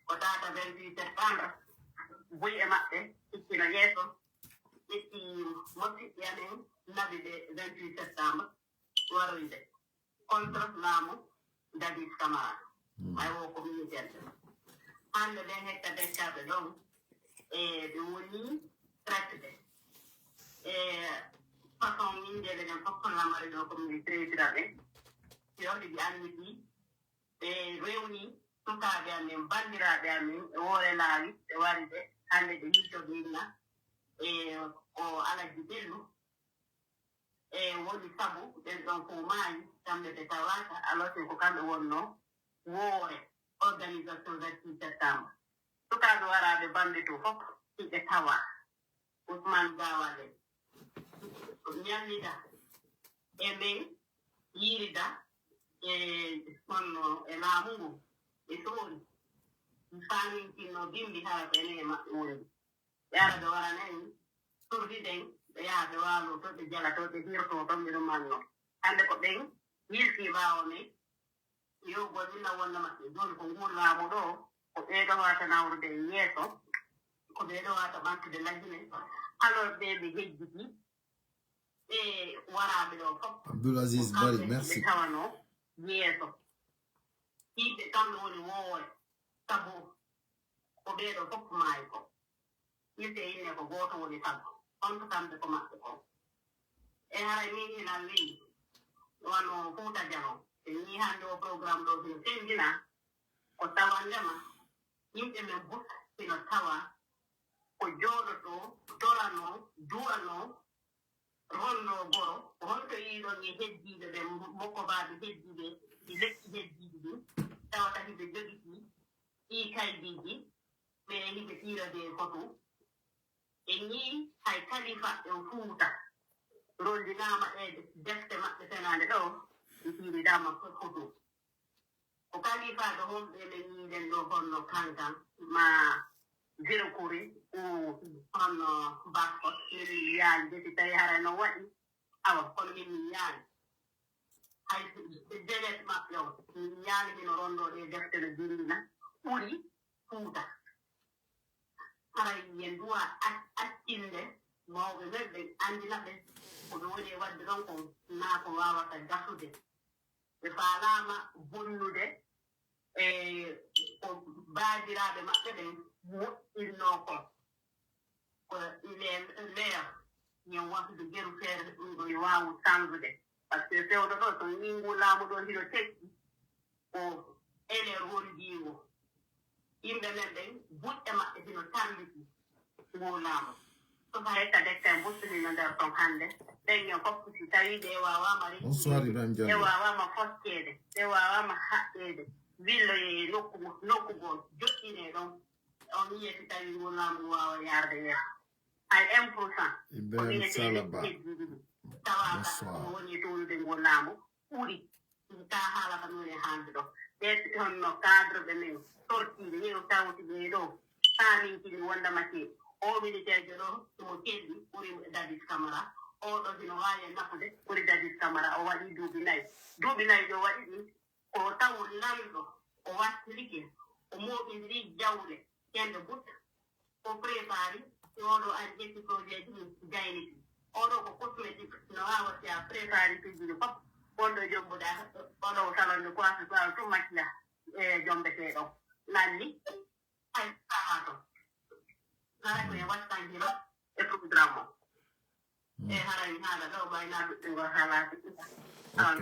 Ko tata vingt-huit septembre, buy e maɓɓe ittino yeeso, itti mosiɓɓe amen naɓi ɓe vingt-huit septembre waroyde contre laamu Dadis Camara. Ay wo ko militaire. Hannde ɓen hekka dekkaaɓe ɗon, e ɓe woni traité. E façon min ndeɓe ɗen fof ko lamare ɗo ko min traitiraaɓe. Yewde ɓe annditi, ɓe rewni sukaaɓe amen, banndiraaɓe amen e woore laawi, ɓe wari ɓe hannde ɓe yilto ɓe inna e ko Alhaji Bello. E woni sabu ɓen ɗon fof maayi, kamɓe ɓe tawaaka, alors que ko kamɓe wonnoo woore organisation vingt-huit septembre. Sukaaɓe waraaɓe Bambe to fof, hiɓe tawaa. Ousmane Gawale, ñallida e men yiirida e honno e laamu ngu e soori. Faamintinno bimbi hara ko enen e maɓɓe wondi. Ɓe ara ɓe warana en surdi ɗen, ɓe yaha ɓe waalo to, ɓe jala to, ɓe hirto to, ɓe ɗumanno. Hannde ko ɓen yilti ɓaawo men, yo gol illa wonno maɓɓe. Jooni ko ngu laamu ɗo, ko ɓee ɗo wata nawrude e yeeso, ko ɓee ɗo wata ɓantude lajune. Alors ɓe ɓe hejjiti, ɓe waraaɓe ɗo fof. Abdoul Aziz Bari, merci. Ɓe tawano yeeso. Yimɓe kamɓe woni woore, sabu ko ɓee ɗo fof maayi ko. Yimɓe inne ko gooto woni sabu. On ko kamɓe ko maɓɓe ko. E haray min hinan leydi, wano Fuuta Jaloo. Ɓe ñii hannde o programme ɗo hino senndina, ko tawandema yimɓe men but hino tawa ko jooɗotoo, doranoo, du'anoo, ronnoo goro, ko honto yiiɗon e heddiiɓe ɓen, mokkobaaɓe heddiiɓe, e leƴƴi heddiiɗi ɗin, tawata hiɓe jogitii ɗii kaydiiji, ɓe hiɓe ɓiira ɓe foto. E nii hay kalifa e Fuuta, ronndinaama e defte maɓɓe fenaande ɗo, ɓe ɓiiridaama fof foto. Ko kalifaaɓe honɓe ɓe ñiiɗen ɗo, honno Kankan, ma Vieux Kouri, ou honno Bakko, min mi yiyaali de, si tawi hara no waɗi, awa, kono min mi yiyaali. Hay jeunesse maɓɓe o, min mi yiyaali hino ronndoo ɗe defte no binndina, ɓuri Fuuta. Haray yen duwa ac-, accinde mawɓe men ɓen, anndina ɓe ko ɓe woni e waɗde ɗon kon, naa ko waawata gasude. Ɓe faalaama bonnude, e ko baabiraaɓe maɓɓe ɓen moƴƴinnoo kon. Ko il est l'heure, yen wasude geru feere ɗum ɗo, yo waawu sansude. Par ce que fewndo ɗo, so nii ngu laamu ɗo hino tekki, ko ele rondiingo. Yimɓe men ɓen, buɗɗe maɓɓe hino tambiti ngu laamu. So hay ka dekka e mbuttini no nder ton hannde, ɓen ño fof si tawii ɓe waawaama Bonsoir, Ibrahim ɓe Diallo. Waawaama foskeede, ɓe waawaama haɓɓeede, willoyee e nokku, nokku goo, joɗɗinee ɗon. On yiya si tawii ngu laamu ngu waawa yaarde yeeso. Hay un pour cent. Ko Ibrahim wiyeteeɓe Salaba. Heddiiɗi ɗi. Tawaaka Bonsoir. Ko woni e townude ngu laamu ɓuri. Ka haala ka min e haalde ɗo. Ɓe honno cadre ɓe men sortiiɓe, yeru tawti ɓe ɗo. Faamintini wonda matière. O militaire ɗo, mo kelli ɓuri Dadis Camara. O ɗo hino waawi e nafude ɓuri Dadis Camara. O waɗi duuɓi nayi. Duuɓi nayi ɗo waɗi ɗi. Ko taw lanɗo, o wattindike, o mooɓindiri jawle, kende but, o prépari, si oɗo ari ƴetti produit ji mum, gayniti. Oɗo ko cosmétique, no waawa si a prépari piiji ɗi fof, wonɗo jombuɗa, oɗo salon de coiffure, ko awa tun macciya e jombeteɗo. Lanni, hay saha to. Hara ko e wattandiro e programme o. E haray mi haala ɗo ɓayna ɗuɗɗungol haalaade. Ok.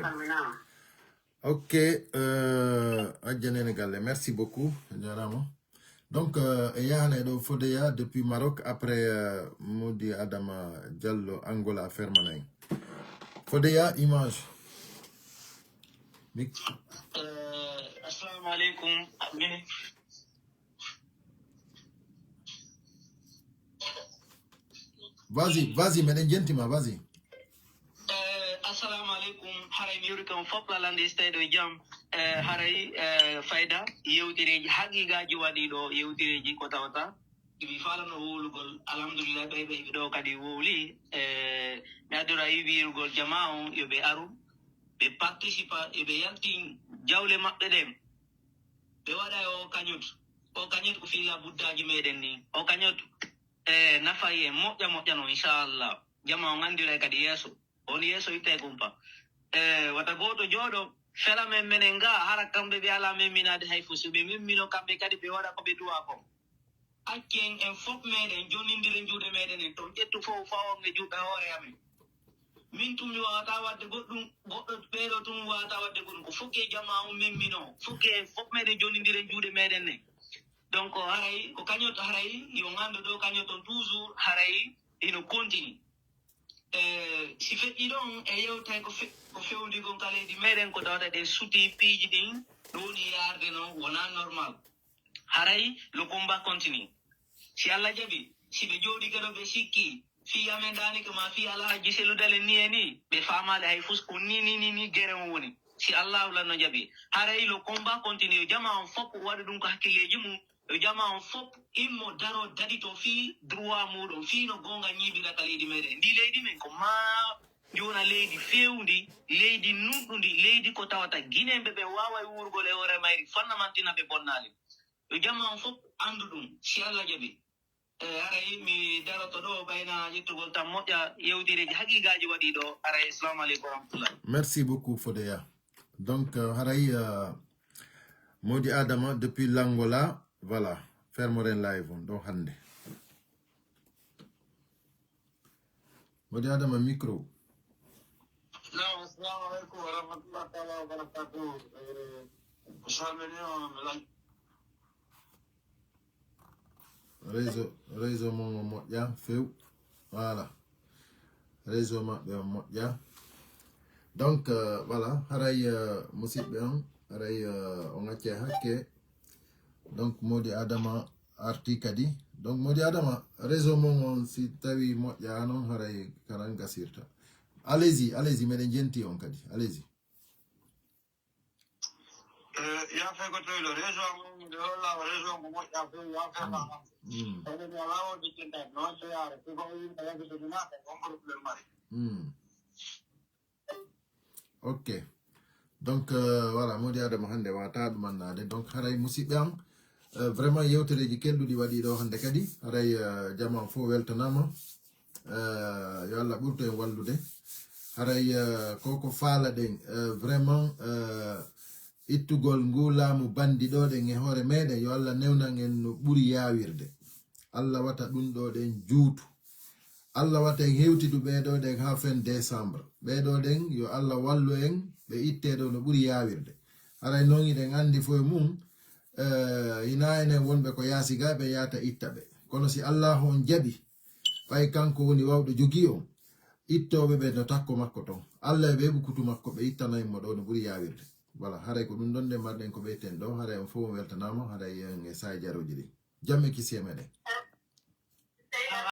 Ok, euh, Adja Nene Galle, merci beaucoup. A jaaraama. Donc, euh, e yahana e ɗo Fodeya depuis Maroc, après euh, Modi Adama Diallo, Angola, Fermanay. Fodeya, image. Mic- Euh, assalamu alaikum. Min- Vas-y, vas-y, meɗen jenti ma, vas-y. Eh, assalamu alaikum. Haray mi yewti kam fop lalande stayɗo e jam. Eh, haray eh, fayda yewtireji haqiqaji waɗi ɗo yewtireji ko tawata mi falano wowlugol alhamdulillah ɓe ɓe ɗo kadi wowli. Eh, mi addora yiwirgol jama on yo ɓe aru ɓe participa yo ɓe yaltin jawle maɓɓe ɗen ɓe waɗa o kañot o kañot ko filla buddaji meɗen ni o kañot e nafayi en moƴƴa moƴƴa no inchallah jama on andiray kadi yeeso on yeeso itta e kumpa e wata gooto jooɗo fela men menen nga hara kamɓe ɓe ala memminaade hay fo so ɓe memmino kamɓe kadi ɓe waɗa ko ɓe duwa kon accen en fof meɗen jonnindire juuɗe meɗen en toon ƴettu fof fawon e juuɗe hoore amen min tun mi wawata wadde goɗɗum goɗɗo ɓeeɗo tun wawata wadde goɗɗum ko fof ke jama on memmino fof ke en fof meɗen jonnindire juuɗe meɗen en donc haray ko kañot haray yo nganndu ɗo kañot on toujours haray ino continue e si feƴƴi ɗon e yewtay ko fe- ko fewndi kon ka leydi meɗen ko tawata ɗen suti piiji ɗin ɗo woni yarde noon wona normal haray le combat continue si allah jaɓi si ɓe jooɗi keɗo ɓe sikki fii amen ɗaani ko ma fii alhaji seludale ni e ni ɓe faamaali hay fus ko ni ni ni ni gere on woni si allahu lanno jaɓi haray le combat continue jama on fof waɗa ɗum ko hakkilleeji mum yo jama on fof immo daro daɗito fii droit muɗum fii no goonga ñiiɓira ka leydi meɗen ndi leydi men ko ma ndi wona leydi fewndi leydi nuɗɗundi leydi ko tawata guineɓe ɓe wawa e wurgol e hoore mayri fannamantina ɓe bonnaali yo jama on fof anndu ɗum si allah jaɓi e haray mi daroto ɗo ɓayna ƴettugol tan moƴƴa yewtireji haqiqaji waɗi ɗo haray assalamu aleykum warahmatullah Merci beaucoup, Fodeya. Donc, euh, haray euh, Modi Adama depuis l'Angola, voilà, fermoren live on ɗo hannde. Modi Adama micro. Naam, assalamu aleykum wa rahmatullahi taala wa barakatuh. Eh, mi salminiima, mi lan- Réseau, réseau mon moƴƴa few. Voilà. Réseau maɓɓe on moƴƴa. Donc, euh, voilà, haray euh, musidɓe on, haray euh, on acce hakke. Donc, Modi Adama arti kadi. Donc, Modi Adama, réseau mon on si tawi moƴƴa non haray kanan gasirta. Allez-y, allez-y, meɗen jenti on kadi. Allez-y. Eh, yaafe ko toyɗo région mum nde holla région ko moƴƴa fof yaafe ma Mm. tawi mi ala wonde centaɓe noon so yaare si ko yimɓe yagitodinaka on problème mari Hmm. Ok. Donc euh, voilà, Modi Adama hannde wata ɗumannade. Donc haray musidɓe am, euh, vraiment yewtereji kelɗuɗi waɗi ɗo hannde kadi. Haray euh, jama fof weltanama. Euh, yo Allah ɓurto en wallude. Haray euh, koko faalaɗen euh, vraiment euh, ittugol ngu laamu bandi ɗo ɗen e hoore meɗen yo Allah newnan en no ɓuri yawirde. Allah wata ɗum ɗo ɗen juutu. Allah wata en hewtidu ɓeeɗo ɗen ha fin décembre. Ɓeeɗo ɗen yo Allah wallu en ɓe itte ɗo no ɓuri yawirde. Haray noon hiɗen anndi fof e mum eh, hina enen wonɓe ko yaasi ga ɓe yahata itta ɓe. Kono si Allah on jaɓi ɓay kanko woni wawɗo jogii on ittooɓe ɓe no takko makko ton. Allah e ɓe ɓukutu makko ɓe ittanay mo ɗo no ɓuri yawirde. Voilà, haray ko ɗum ɗon nde marɗen ko ɓeyten ɗo, haray on fof on weltanaama, haray en e saha jarooji ɗi. Jam e kisiyee meɗen.